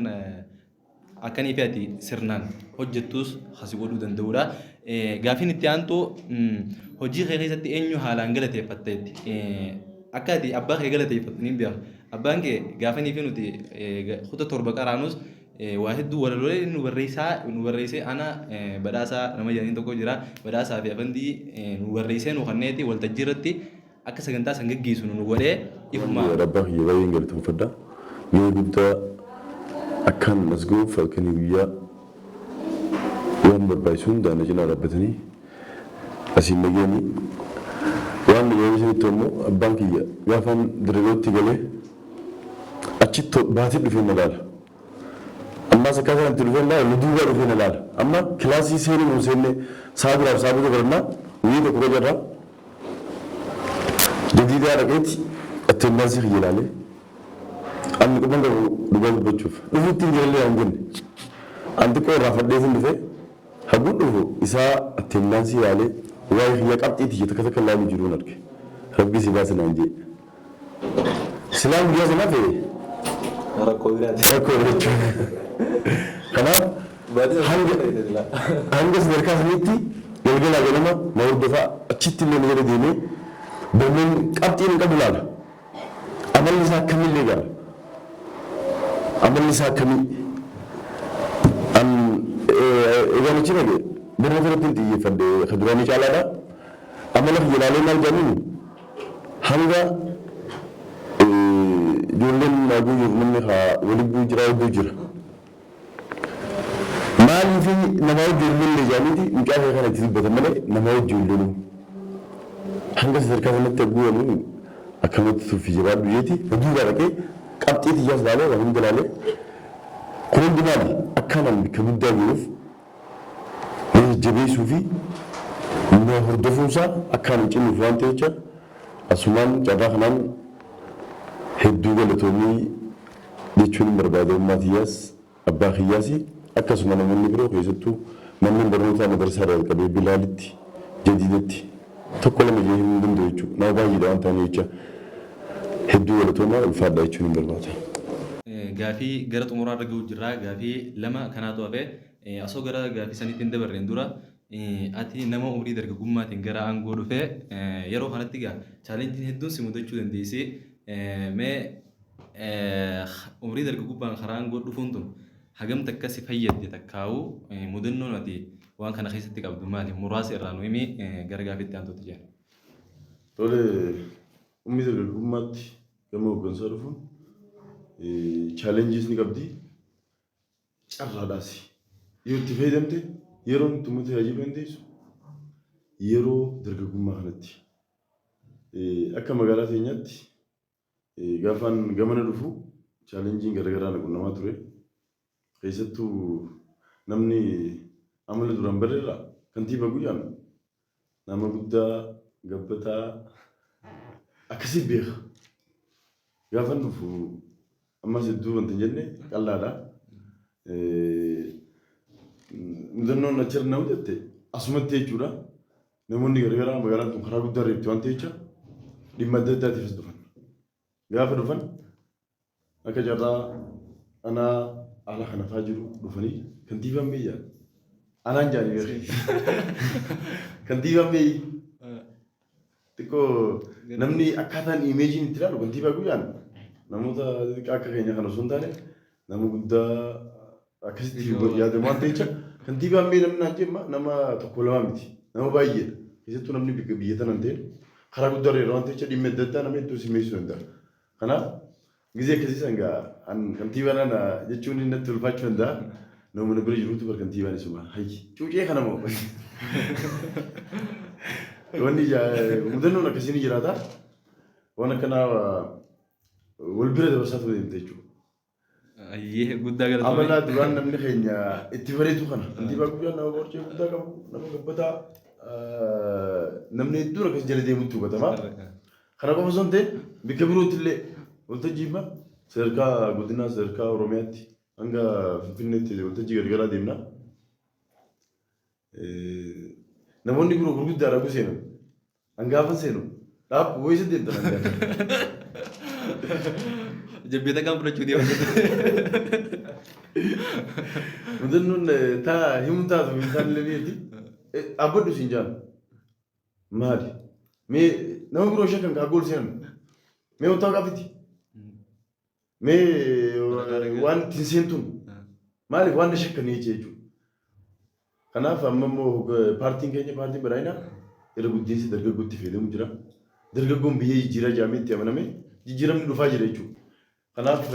A: akkanii fi ati sirnaan hojjettus kasi godhuu danda'udha. Gaafiin itti aantu hojii kee keessatti eenyu haalaan galateeffatteetti? Akka ati abbaa kee galateeffattu niin beeka. Abbaan kee gaafanii fi nuti kuta 7 qaraanus waa hedduu walaloolee nu barreessaa nu barreessee ana badhaasaa nama jedhaniin tokko jira. Badhaasaa fi afandii nu barreessee nu kanneeti waltajjii irratti akka sagantaa san geggeessinu nu godhee ifuma.
D: Abbaa kiyya baay'een galatoomfadha. Gahee guddaa akkaan as gahuuf halkanii guyyaa waan barbaachisu hundaan na cinaa dhaabbatanii asiin na gahanii. Waan na gahanii sanitti ammoo abbaan kiyya gaafaan Dirredawatti galee achitti baatee dhufee na laala. Ammaas akkaataan itti dhufee na laala nu duubaa dhufee na laala. Amma kilaasii seenuu moo hin seenne sa'a duraaf sa'a booda barannaa guyyaa tokko qacarraa Jadiidaa dhaqeeti attendaansii kiyya ilaalee ani quban qabu dhugaa dubbachuuf dhufuutti hin jirallee naan jenne. An xiqqoo irraa fadheetin dhufe hagguun dhufu isaa attendaansii ilaalee waa'ee kiyya qabxii tiyya takka takka ilaaluu jiruun arge. Rabbi si baase naan jee. Silaan guyyaa sana hafe
A: Rakkoo biraati.
D: Rakkoo jechuudha. Kanaaf hanga hanga sadarkaa saniitti galgalaa ganama na hordofaa achitti illee na jala deemee barnoonni qabxiin hin qabu laala. Amalli isaa akkamillee gaala. Amalli isaa akkamii? An egaan achi dhaqe barnoota irratti hin xiyyeeffadhe ka duraanii caalaadha. Amala kiyya ilaalee maal jedhaniin hanga ijoolleen naaguu jiru namni haa wali bu'u jira hedduu jira. Maaliif nama wajji wal lolle jedhaniiti mucaa kee kana itti dubbatan malee nama wajji wal loluu. Hanga sadarkaa sanatti hogguu ani akkanumatti tuffii jabaadhu jeeti na duubaa dhaqee qabxii tiyyaas laalee waan hunda laalee kun hundi maali akkaan ani bakka guddaa jiruuf na jajjabeessuu fi na hordofuun isaa akkaan hin cimuuf waan ta'e jecha asumaan carraa kanaan hedduu galatoomii jechuun hin barbaada ummaa tiyyaas abbaa kiyyaasi akkasuma namoonni biroo keessattuu manneen barnootaa madrasaa irraa jalqabee bilaalitti jadiidatti tokko lama jee himuu hin danda'u jechuudha nama baay'eedha waan ta'anii jecha hedduu galatoomaa ulfaadhaa jechuun hin barbaada.
A: Gaafii gara xumuraa irra ga'u jirra. Gaafii lama kanaatu hafe. Osoo gara gaafii saniitti hin dabarreen dura, ati nama umrii dargaggummaatiin gara aangoo dhufe, yeroo kanatti gaa challengeiin hedduun si mudachuu dandeessi. Mee umrii dargaggummaan karaa aangoo dhufuun tun hagam takka si fayyadde, takkaa'u mudannoon ati waan kana keessatti qabdu maali? Muraasa irraa nu himi, gara gaafiitti aantuutti jira.
D: Tole, umrii dargaggummaatti gama hooggansaa dhufuun challengeis ni qabdi. Carraadhaas. Yoo itti fayyadamte, yeroo itti uummata tajaajiluu dandeessu yeroo dargaggummaa kanatti. Akka magaalaa teenyaatti gaafaan gamana dhufu challengeiin garaagaraa na qunnamaa ture. Keessattuu namni amala duraan barreerraa kantiibaa guyyaan nama guddaa gabbataa akkasii beeka. Gaafan dhufu ammas hedduu wanti hin jenne qal'aadha. Mudannoon achirra nama jette asumatti jechuudha. Namoonni garaagaraa magaalaan tun karaa guddaa irra waan ta'echa dhimma adda addaatiif as dhufan. Gaafa dhufan akka carraa anaa ala kana fa'aa jiru dhufanii kantiibaan biyyaa anaan jaanii beeku. Kantiibaan biyyi xiqqoo namni akkaataan imageiin itti ilaalu kantiibaa guyyaan namoota xixiqqaa akka keenya kana osoo hin taane nama guddaa akkasitti yaadamu waan ta'echa kantiibaan biyya namni naan jemma nama tokko lama miti, nama baay'eedha. Keessattuu namni biyya tana hin ta'in karaa guddaa irra waan ta'echa dhimma adda addaa nama hedduu simeessuu danda'a. Kanaaf gizee akkasii san gaa an kantiibaan ana jechuun inni natti ulfaachuu danda'a. Nama bira jirutu bar kantiibaan isuma. Hayyi cuucee kana moo? Wanni mudannoon akkasii ni jiraata. Waan akkanaa wal bira dabarsaa ture deemte jechuudha.
A: Ayyee, guddaa galatoomii.
D: Amala duraan namni keenya itti bareedu kana. Kantiibaa guyyaan nama borcee guddaa qabu, nama gabbataa, namni hedduun akkas jala deemutti hubatama. Kana qofa osoo hin ta'in bakka birootti illee waltajjii imma sadarkaa godinaa, sadarkaa Oromiyaatti hanga Finfinneetti waltajjii garagaraa deemna. Namoonni biroo gurguddaadha guu seenan. Hangaafan seenu dhaabbu wayisa deemtan hangaafan.
A: Jabbeeta kan fudhachuu deema.
D: Mudannoon taa himuun taatu hin taane illee beekti. Dhaabbadhu siin jaan. Maali? Mee nama biroo shakkan kaa gool seenan. Mee ottaa qaafiti. Mee waan ittiin seentuun maaliif waan na shakkanii jechuudha. Kanaaf amma immoo paartiin keenya, paartiin badhaadhinaa, irra guddinsi dargaggootti fayyadamu jira. Dargaggoon biyya jijjiiraa jedhamee itti amaname jijjiiramni dhufaa jira jechuudha. Kanaaf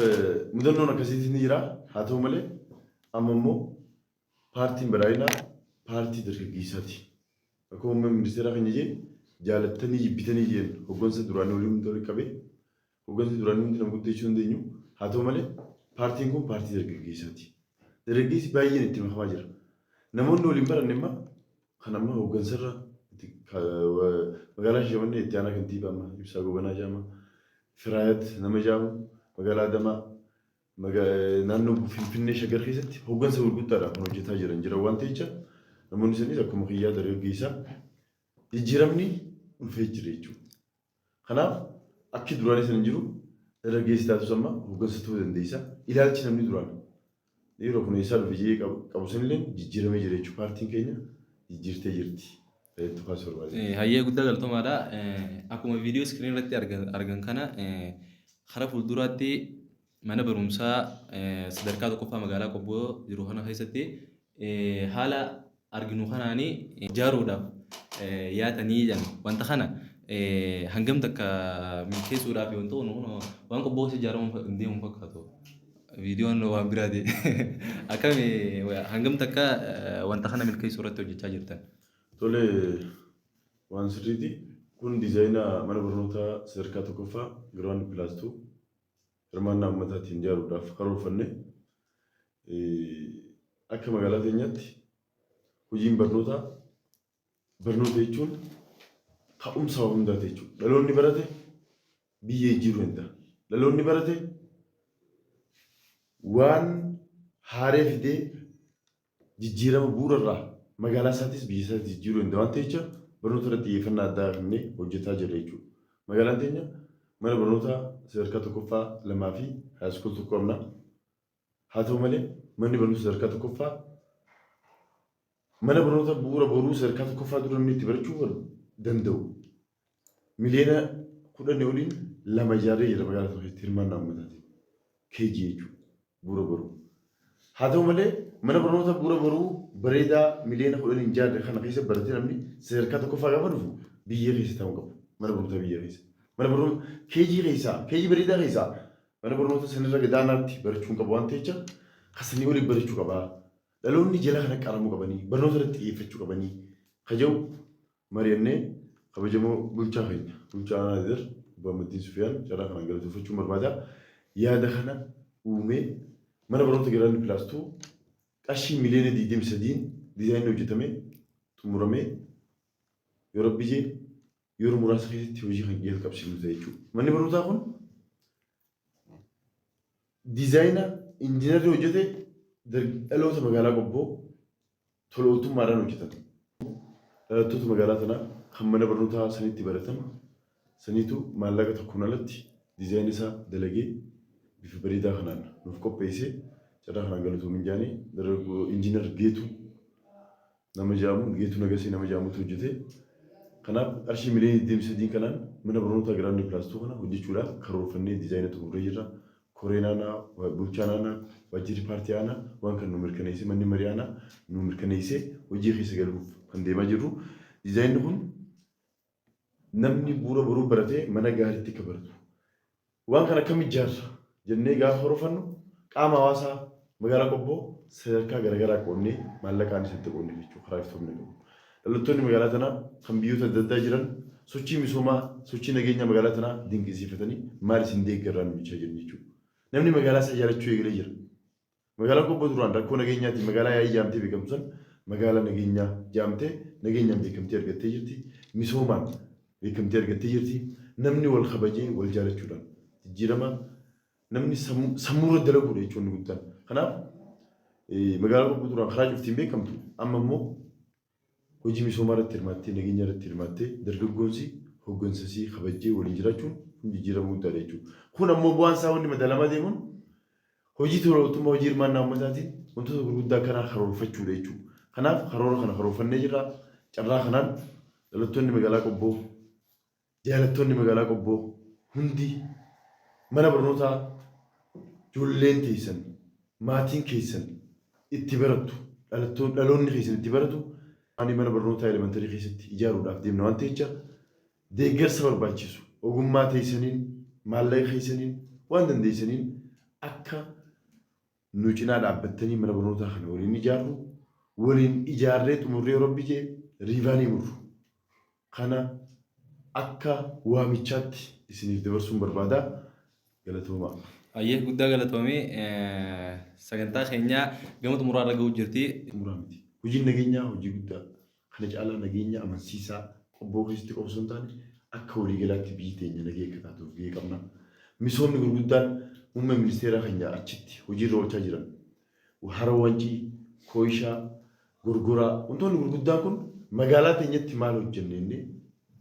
D: mudannoon akkasiitis ni jira. Haa ta'u malee amma immoo paartiin badhaadhinaa paartii dargaggeessaati. Akkuma muummeen ministeeraa keenya jee, jaalattanii jibbitanii jeen, hoggansa duraanii waliin hunda walitti qabee, hoggansi duraanii hundi nama guddachuu dandeenyu. Haa ta'u malee paartiin kun paartii dargaggeessaati. Dargaggeessi baay'een itti makamaa jira. Namoonni waliin baranne imma kan amma hoggansarra magaalaa Shashamannee itti aanaa kantiibaa amma Ibsaa Gobanaa jedhama. Firaayat nama jedhamu magaalaa Adamaa, naannoo Finfinnee Shaggar keessatti hoggansa gurguddaadhaan kan hojjetaa jiran jira waan ta'echa namoonni sanis akkuma kiyyaa dargaggeessaa jijjiiramni dhufee jira jechuudha. Kanaaf akki duraanii sana hin jiru, dargaggeessi taatus amma hoggansa ta'uu dandeessa. Ilaalchi namni duraan yeroo kun eessaa dhufe jedhee qabu sanillee jijjiiramee jira jechuudha. Paartiin keenya jijjiirtee jirti. Fayyadtuu kaasuu barbaade.
A: Hayyee, guddaa galatoomaadha. Akkuma viidiyoo screen irratti argan kana, karaa fuulduraatti mana barumsaa sadarkaa tokkoffaa magaalaa Qobboo jiru kana keessatti haala arginu kanaanii ijaaruudhaaf yaatanii jedhan. Wanta kana hangam takka milkeessuudhaaf wanta kun waan Qobboo keessa ijaaramuu hin deemu fakkaatu. Viidiyoon waan biraati. Akkami, hangam takka wanta kana milkeessuu irratti hojjechaa jirtan?
D: Tole, waan sirriiti. Kun diizaayina mana barnootaa sadarkaa tokkoffaa ground plus 2 hirmaannaa uummataatiin ijaaruudhaaf karoorfanne. Akka magaalaa teenyaatti hojiin barnootaa, barnoota jechuun ka'umsa waa hundaati jechuudha. Dhaloonni barate biyya jijjiiruu danda'a. Dhaloonni barate waan haaree fidee jijjiirama bu'uurarraa magaalaa isaatis biyya isaatis jijjiiruu danda'a waan ta'echa barnoota irratti xiyyeeffannaa addaa kennee hojjetaa jira jechuudha. Magaalaan teenya mana barnootaa sadarkaa tokkoffaa lamaa fi high school tokko qabna. Haa ta'u malee manni barnoota sadarkaa tokkoffaa mana barnoota bu'uura boruu sadarkaa tokkoffaa dura namni itti barachuu danda'u miliyoona 10 oliin lama ijaarree jira magaalaa tokko keessatti hirmaannaa uummataatiin. KG jechuudha bu'uura boruu. Haa ta'u malee mana barnoota bu'uura boruu bareedaa miliyoona 10n ijaarre kana keessa baratee namni sadarkaa tokkoffaa gaafa dhufu biyyee keessa taa'uu qabu. Mana barnootaa biyya keessa. Mana barnoota KG keessaa KG bareedaa keessaa mana barnoota sanirra gadaanaatti barachuu hin qabu waan ta'echa kasanii olii barachuu qabaa. Dhaloonni jala kana qaramuu qabanii barnoota irratti xiyyeeffachuu qabanii kaja'u mari'annee kabajamoo bulchaa keenya bulchaa aanaa Dadar Obbo Ahmaddiin Sufiyaan carraa kanaan galateeffachuun barbaada. Yaada kana uumee mana barnoota Grand Plus 2 qarshii miliyoona 23n diizaayinii hojjetame xumuramee yoo rabbi jee yeroo muraasa keessatti hojii kan jalqabsiifnu ta'e jechuudha. Manni barnootaa kun diizaayina injiinarri hojjete dhaloota magaalaa Qobboo tola ooltummaadhaan hojjetan. Dhalattoota magaalaa tanaa kan mana barnootaa sanitti baratan saniitu maallaqa tokkoon alatti diizaayina isaa dalagee bifa bareedaa kanaan nuuf qopheesse. Carraa kanaan galatoomin jaanii injiinar Geetuu nama jedhamu Geetuu Nagasee nama jedhamutu hojjete. Kanaaf qarshii miliyoona 23 kanaan mana barnootaa Grand Plus 2 kana hojjechuudhaaf karoorfannee diizaayina xumurree jirra. Koreen aanaa, bulchaan aanaa, waajjirri paartii aanaa waan kan nu mirkaneessee manni marii aanaa nu mirkaneessee hojii keessa galuuf kan deemaa jirru. Diizaayinni kun namni bu'uura boruu baratee mana gaariitti akka baratu. Waan kana akkam ijaarra jennee gaafa horofannu qaama hawaasaa magaalaa Qobboo sadarkaa garaagaraa qoonnee maallaqaanis itti qoonnee jechuudha karaa iftoomina qabu. Dhalattoonni magaalaa tanaa kan biyyoota adda addaa jiran sochii misoomaa, sochii nageenyaa magaalaa tanaa dinqisiifatanii maal isin deeggarraa nu jechaa jiran jechuudha. Namni magaalaa isaa jaalachuu eegalee jira. Magaalaan Qobboo duraan rakkoo nageenyaatiin magaalaa yaa'ii jaamtee beekamtu san magaalaa nageenyaa jaamtee nageenyaan beekamtii argattee jirti. Misoomaan beekamtii argattee jirti. Namni wal kabajee wal jaalachuudhaan jijjiirama namni sammuurra dalaguudha jechuun inni guddaan. Kanaaf magaalaa Qobboo duraan karaa cuftiin beekamtu amma immoo hojii misoomaa irratti hirmaattee nageenya irratti hirmaattee dargaggoonsi hooggansasii kabajjee waliin jiraachuun kun jijjiirama guddaadha jechuudha. Kun ammoo bu'aan isaa wanni madaalamaa deemuun hojii tola ooltummaa hojii hirmaannaa uummataatiin wantoota gurguddaa akkanaa karoorfachuudha jechuudha. Kanaaf karoora kana karoorfannee jirra. Carraa kanaan dhalattoonni magaalaa Qobboo jaalattoonni magaalaa Qobboo hundi mana barnootaa ijoolleen teessan maatiin keessan itti barattu dhaloonni keessan itti baratu ani mana barnootaa elementarii keessatti ijaaruudhaaf deemna waan ta'echa deeggarsa barbaachisu ogummaa teessaniin maallaqa keessaniin waan dandeessaniin akka nu cinaa dhaabbattanii mana barnootaa kana waliin ijaarru waliin ijaarree xumurree yoo rabbi jee riivaanii murru kana akka waamichaatti isiniif dabarsuun barbaada. Galatoomaa.
A: Ayyee guddaa galatoomii sagantaa keenyaa gama xumuraa irra ga'uu jirti.
D: Xumuraa miti. Hojiin nageenyaa hojii guddaa. Kana caalaa nageenya amansiisaa Qobboo keessatti qofa osoo hin taane akka waliigalaatti biyyi teenya nagee akka taatuuf gahee qabna. Misoomni gurguddaan muummee ministeeraa keenya achitti hojiirra oolchaa jiran Hara Wancii, Kooyishaa, Gorgoraa wantoonni gurguddaan kun magaalaa teenyatti maal hojjenne jennee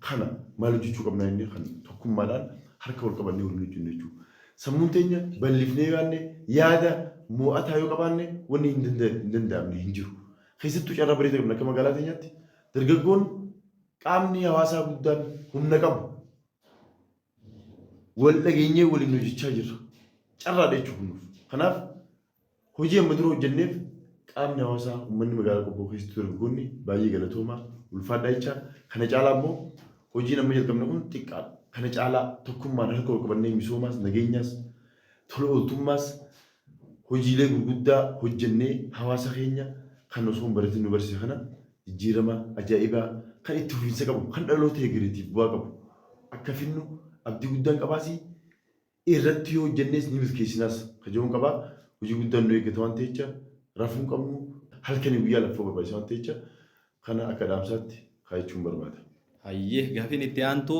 D: kana maal hojjechuu qabna jennee kan tokkummaadhaan harka wal qabannee waliin hojjennu jechuudha. Sammuun teenya bal'ifnee yoo yaadne yaada mo'ataa yoo qabaanne wanni hin danda'amne hin jiru. Keessattuu carraa bareedaa qabna akka magaalaa teenyaatti dargaggoon qaamni hawaasaa guddaan humna qabu wal dhageenyee waliin hojjechaa jirra. Carraadha jechuudha kun nuuf. Kanaaf hojii amma dura hojjenneef qaamni hawaasaa uummanni magaalaa Qobboo keessatti dargaggoonni baay'ee galatoomaa ulfaadhaa jechaa kana caalaa immoo hojiin amma jalqabne kun xiqqaadha. Kana caalaa tokkummaan harka wal qabannee misoomaas nageenyaas tola ooltummaas hojiilee gurguddaa hojjennee hawaasa keenya kan osoo hin baratin nu barsiise kana jijjiirama ajaa'ibaa kan itti fufiinsa qabu kan dhaloota egereetiif bu'aa qabu akka finnu abdii guddaan qabaasi irratti yoo hojjennees ni milkeessinaas kajaa'uun qabaa hojii guddaan nu eeggata waan ta'echa rafuu hin qabnu halkanii guyyaa laffoo barbaachisa waan ta'echa kana akka dhaamsaatti kaayachuun barbaada.
A: Hayyee gaafiin itti aantu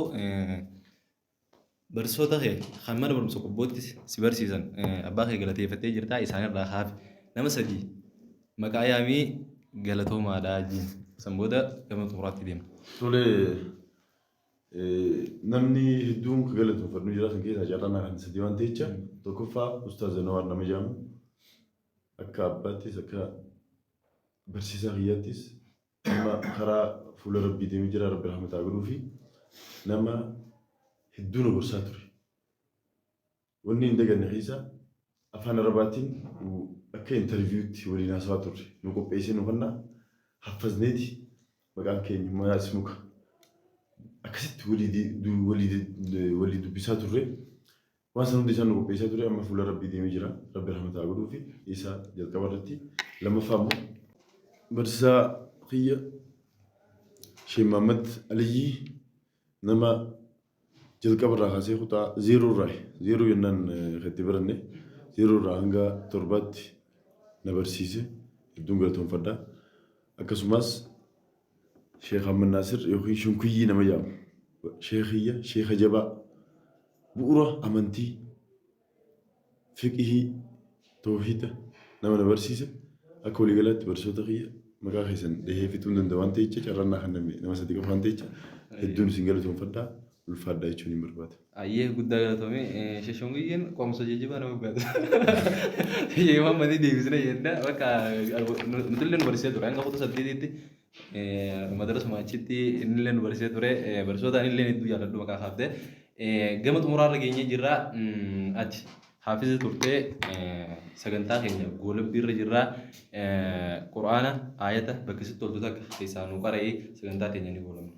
A: barsiisota kee kan mana barumsa Qobbootti si barsiisan abbaa kee galateeffattee jirtaa isaanirraa haafi nama sadii maqaa yaamii galatoomaadhaa jiin san booda gama xumuraatti deema.
D: Tole namni hedduun ka galatoonfadhu jira san keessaa carraa naa kan sadii waan ta'echa tokkoffaa Ustaaz Anwaar nama jedhamu. Akka abbaattis akka barsiisaa kiyyaattis nama karaa fuula Rabbii deemee jira, Rabbi rahmataa godhuu fi nama hedduu na gorsaa ture. Wanni hin daganne keessa afaan Arabaatiin akka interviewtti waliin haasawaa turre. Nu qopheessee nu kennaa haffazneeti maqaan keenya maa ismuka akkasitti walii dubbisaa turre. Waan san hundi isaan nu qopheessaa ture, amma fuula Rabbii deemee jira. Rabbi rahmataa godhuu fi isa jalqaba irratti. Lammaffaa immoo barsiisaa kiyya Sheekh Mahammad Aliyyii, nama jalqaba irraa kaasee kutaa zeeroo irraa, zeeroo jennaan kan itti baranne, zeeroo irraa hanga torbaatti na barsiise, hedduun galatoonfadha. Akkasumas Sheekh Ahmad Naasir yookiin Shunkuyyii nama jedhamu. Sheekiyya, sheeka jabaa, bu'uura amantii, fiqihii, toohida nama na barsiise. Akka waliigalaatti barsiisota kiyya maqaa keessan dhahee fixuu hin danda'u waan ta'echa, carraan naa kenname nama sadi qofa waan ta'echa, hedduun isin galatoonfadhaa, ulfaadhaa jechuun hin barbaada.
A: Ayyee, guddaa galatoomee. Sheshonguyyeen qoomsa jajjabaa nama gaata. Muhammadii deebisne jenna, bakka nutillee nu barsiisee ture hanga kutaa saddeetitti madarasuma achitti innillee nu barsiisee ture. Barsiisota anillee hedduu jaalladhu maqaa kaaftee. Gama xumuraarra geenyee jirra. Ati haafiza turtee, sagantaa keenya goolabbiirra jirra. Qur'aana ayata bakka sitti toltu takka keessaa nu qara'ii, sagantaa keenya ni goolabna.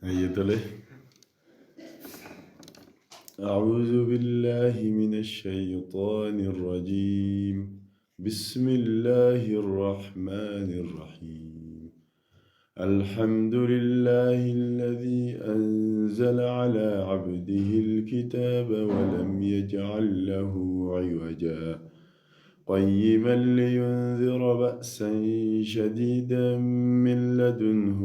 D: Ayyee, tole. أعوذ بالله من الشيطان الرجيم. بسم الله الرحمن الرحيم. الحمد لله الذي أنزل على عبده الكتاب ولم يجعل له عوجا. قيما لينذر بأسا شديدا من لدنه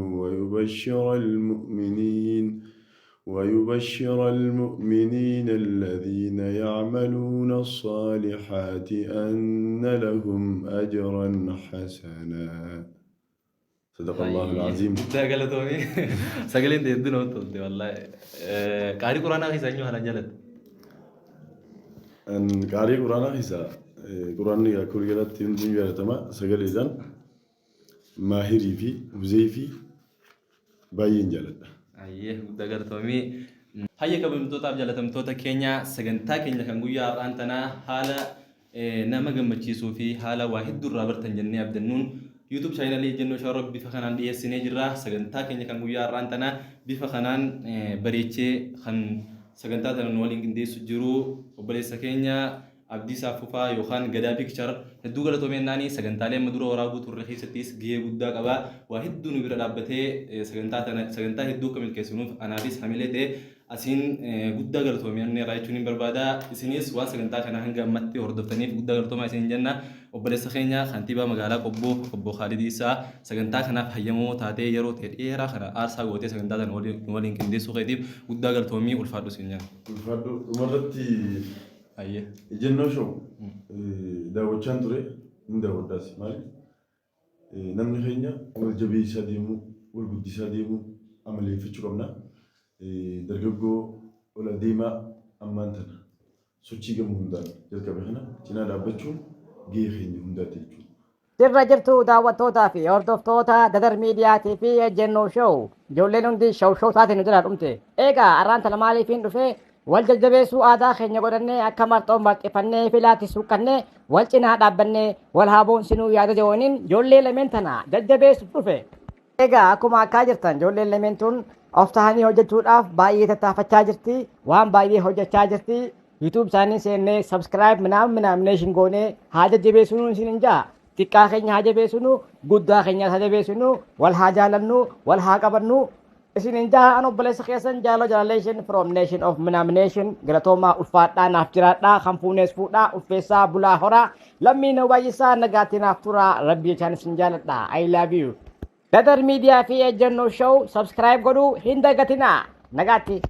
D: ويبشر المؤمنين الذين يعملون الصالحات أن لهم أجرا حسنا. صدق الله العظيم.
A: Guddaa galatoomii. Sagaleen ta'e hedduu namatti tolte wallaahi. Qaarii quraanaa keessaa eenyu haalaan jaalatta?
D: An qaarii quraanaa keessaa, quraanni akka waliigalaatti hundi jaalatama, sagaleedhaan Maahirii fi Huzeefii baay'een jaaladha.
A: Ayyee, guddaa galatoomii. Hayya, kabajamtootaaf jaalatamtoota keenya, sagantaa keenya kan guyyaa har'aan tanaa haala nama gammachiisuu fi haala waa hedduu irraa bartan jennee abdannuun YouTube channelii Ejjennoo Show bifa kanaan dhiyeessinee jirra. Sagantaa keenya kan guyyaa har'aan tanaa bifa kanaan bareechee kan sagantaa tana nu waliin qindeessu jiru obboleessa keenya Abdiisaa Fufaa yookaan Gadaa Picture, hedduu galatoomee naanii. Sagantaalee amma dura waraabuu turre keessattis gahee guddaa qaba. Waa hedduu nu bira dhaabbatee sagantaa tana, sagantaa hedduu akka milkeessinuuf anaafis hamilee ta'e asiin guddaa galatoomee inni irraa jechuun hin barbaada. Isinis waan sagantaa kana hanga ammatti hordoftaniif guddaa galatoomaa isin jenna. Obboleessa keenya kantiibaa magaalaa Qobboo obbo Khaalid Isaa, sagantaa kanaaf hayyamoo taatee yeroo ta'e dheeraa kana aarsaa gootee sagantaa tana nu waliin qindeessuu keetiif guddaa galatoomii, ulfaadhu isin jenna.
D: Ulfaadhu. Dhumarratti
A: Ayyee.
D: Ejjennoo Show daawwachaan ture, hin daawwadhaas. Maaliif, namni keenya wal jabeessaa deemuu, wal guddisaa deemuu amaleeffachuu qabna. Dargaggoo ol adeemaa ammaan tana sochii gama hundaan jalqabe kana cinaa dhaabbachuun gahee keenya hundaati jechuudha.
B: Jirra jirtu, daawwattootaa fi hordoftoota Dadar Miidiyaatii fi Ejjennoo Show. Ijoolleen hundi show show taatiin nu jalaa dhumte. Egaa arraan tana maaliifiin dhufee? Wal jajjabeessuu aadaa keenya godhannee, akka marxoo marxifannee filaatti suuqqannee, wal cinaa dhaabbannee wal haa boonsinuu yaada jedhaniin ijoollee lameen tana jajjabeessuuf dhufe. Egaa akkuma akkaa jirtan, ijoolleen lameen tun of tahanii hojjechuudhaaf baay'ee tattaafachaa jirti. Waan baay'ee hojjechaa jirti. YouTube isaanii seennee subscribe ምናምን ምናምን goonee haa jajjabeessinuu isin hin jaa. Xiqqaa keenya haa jabeessinu, guddaa keenyas haa jabeessinu, wal haa jaalannu, wal haa qabannu. Isin hin jaa, an obboleessa keessan jaaloo jaalaleeshin from nation of ምናምን. Galatoomaa, ulfaadhaa, naaf jiraadhaa, kan fuunees fuudhaa, ulfeessaa, bulaa, horaa, lammii na baay'isaa, nagaatti naaf turaa, Rabbii jechaan isin jaaladha. I love you. Dadar Miidiyaa fi Ejjennoo Show subscribe godhuu hin dagatinaa. Nagaatti.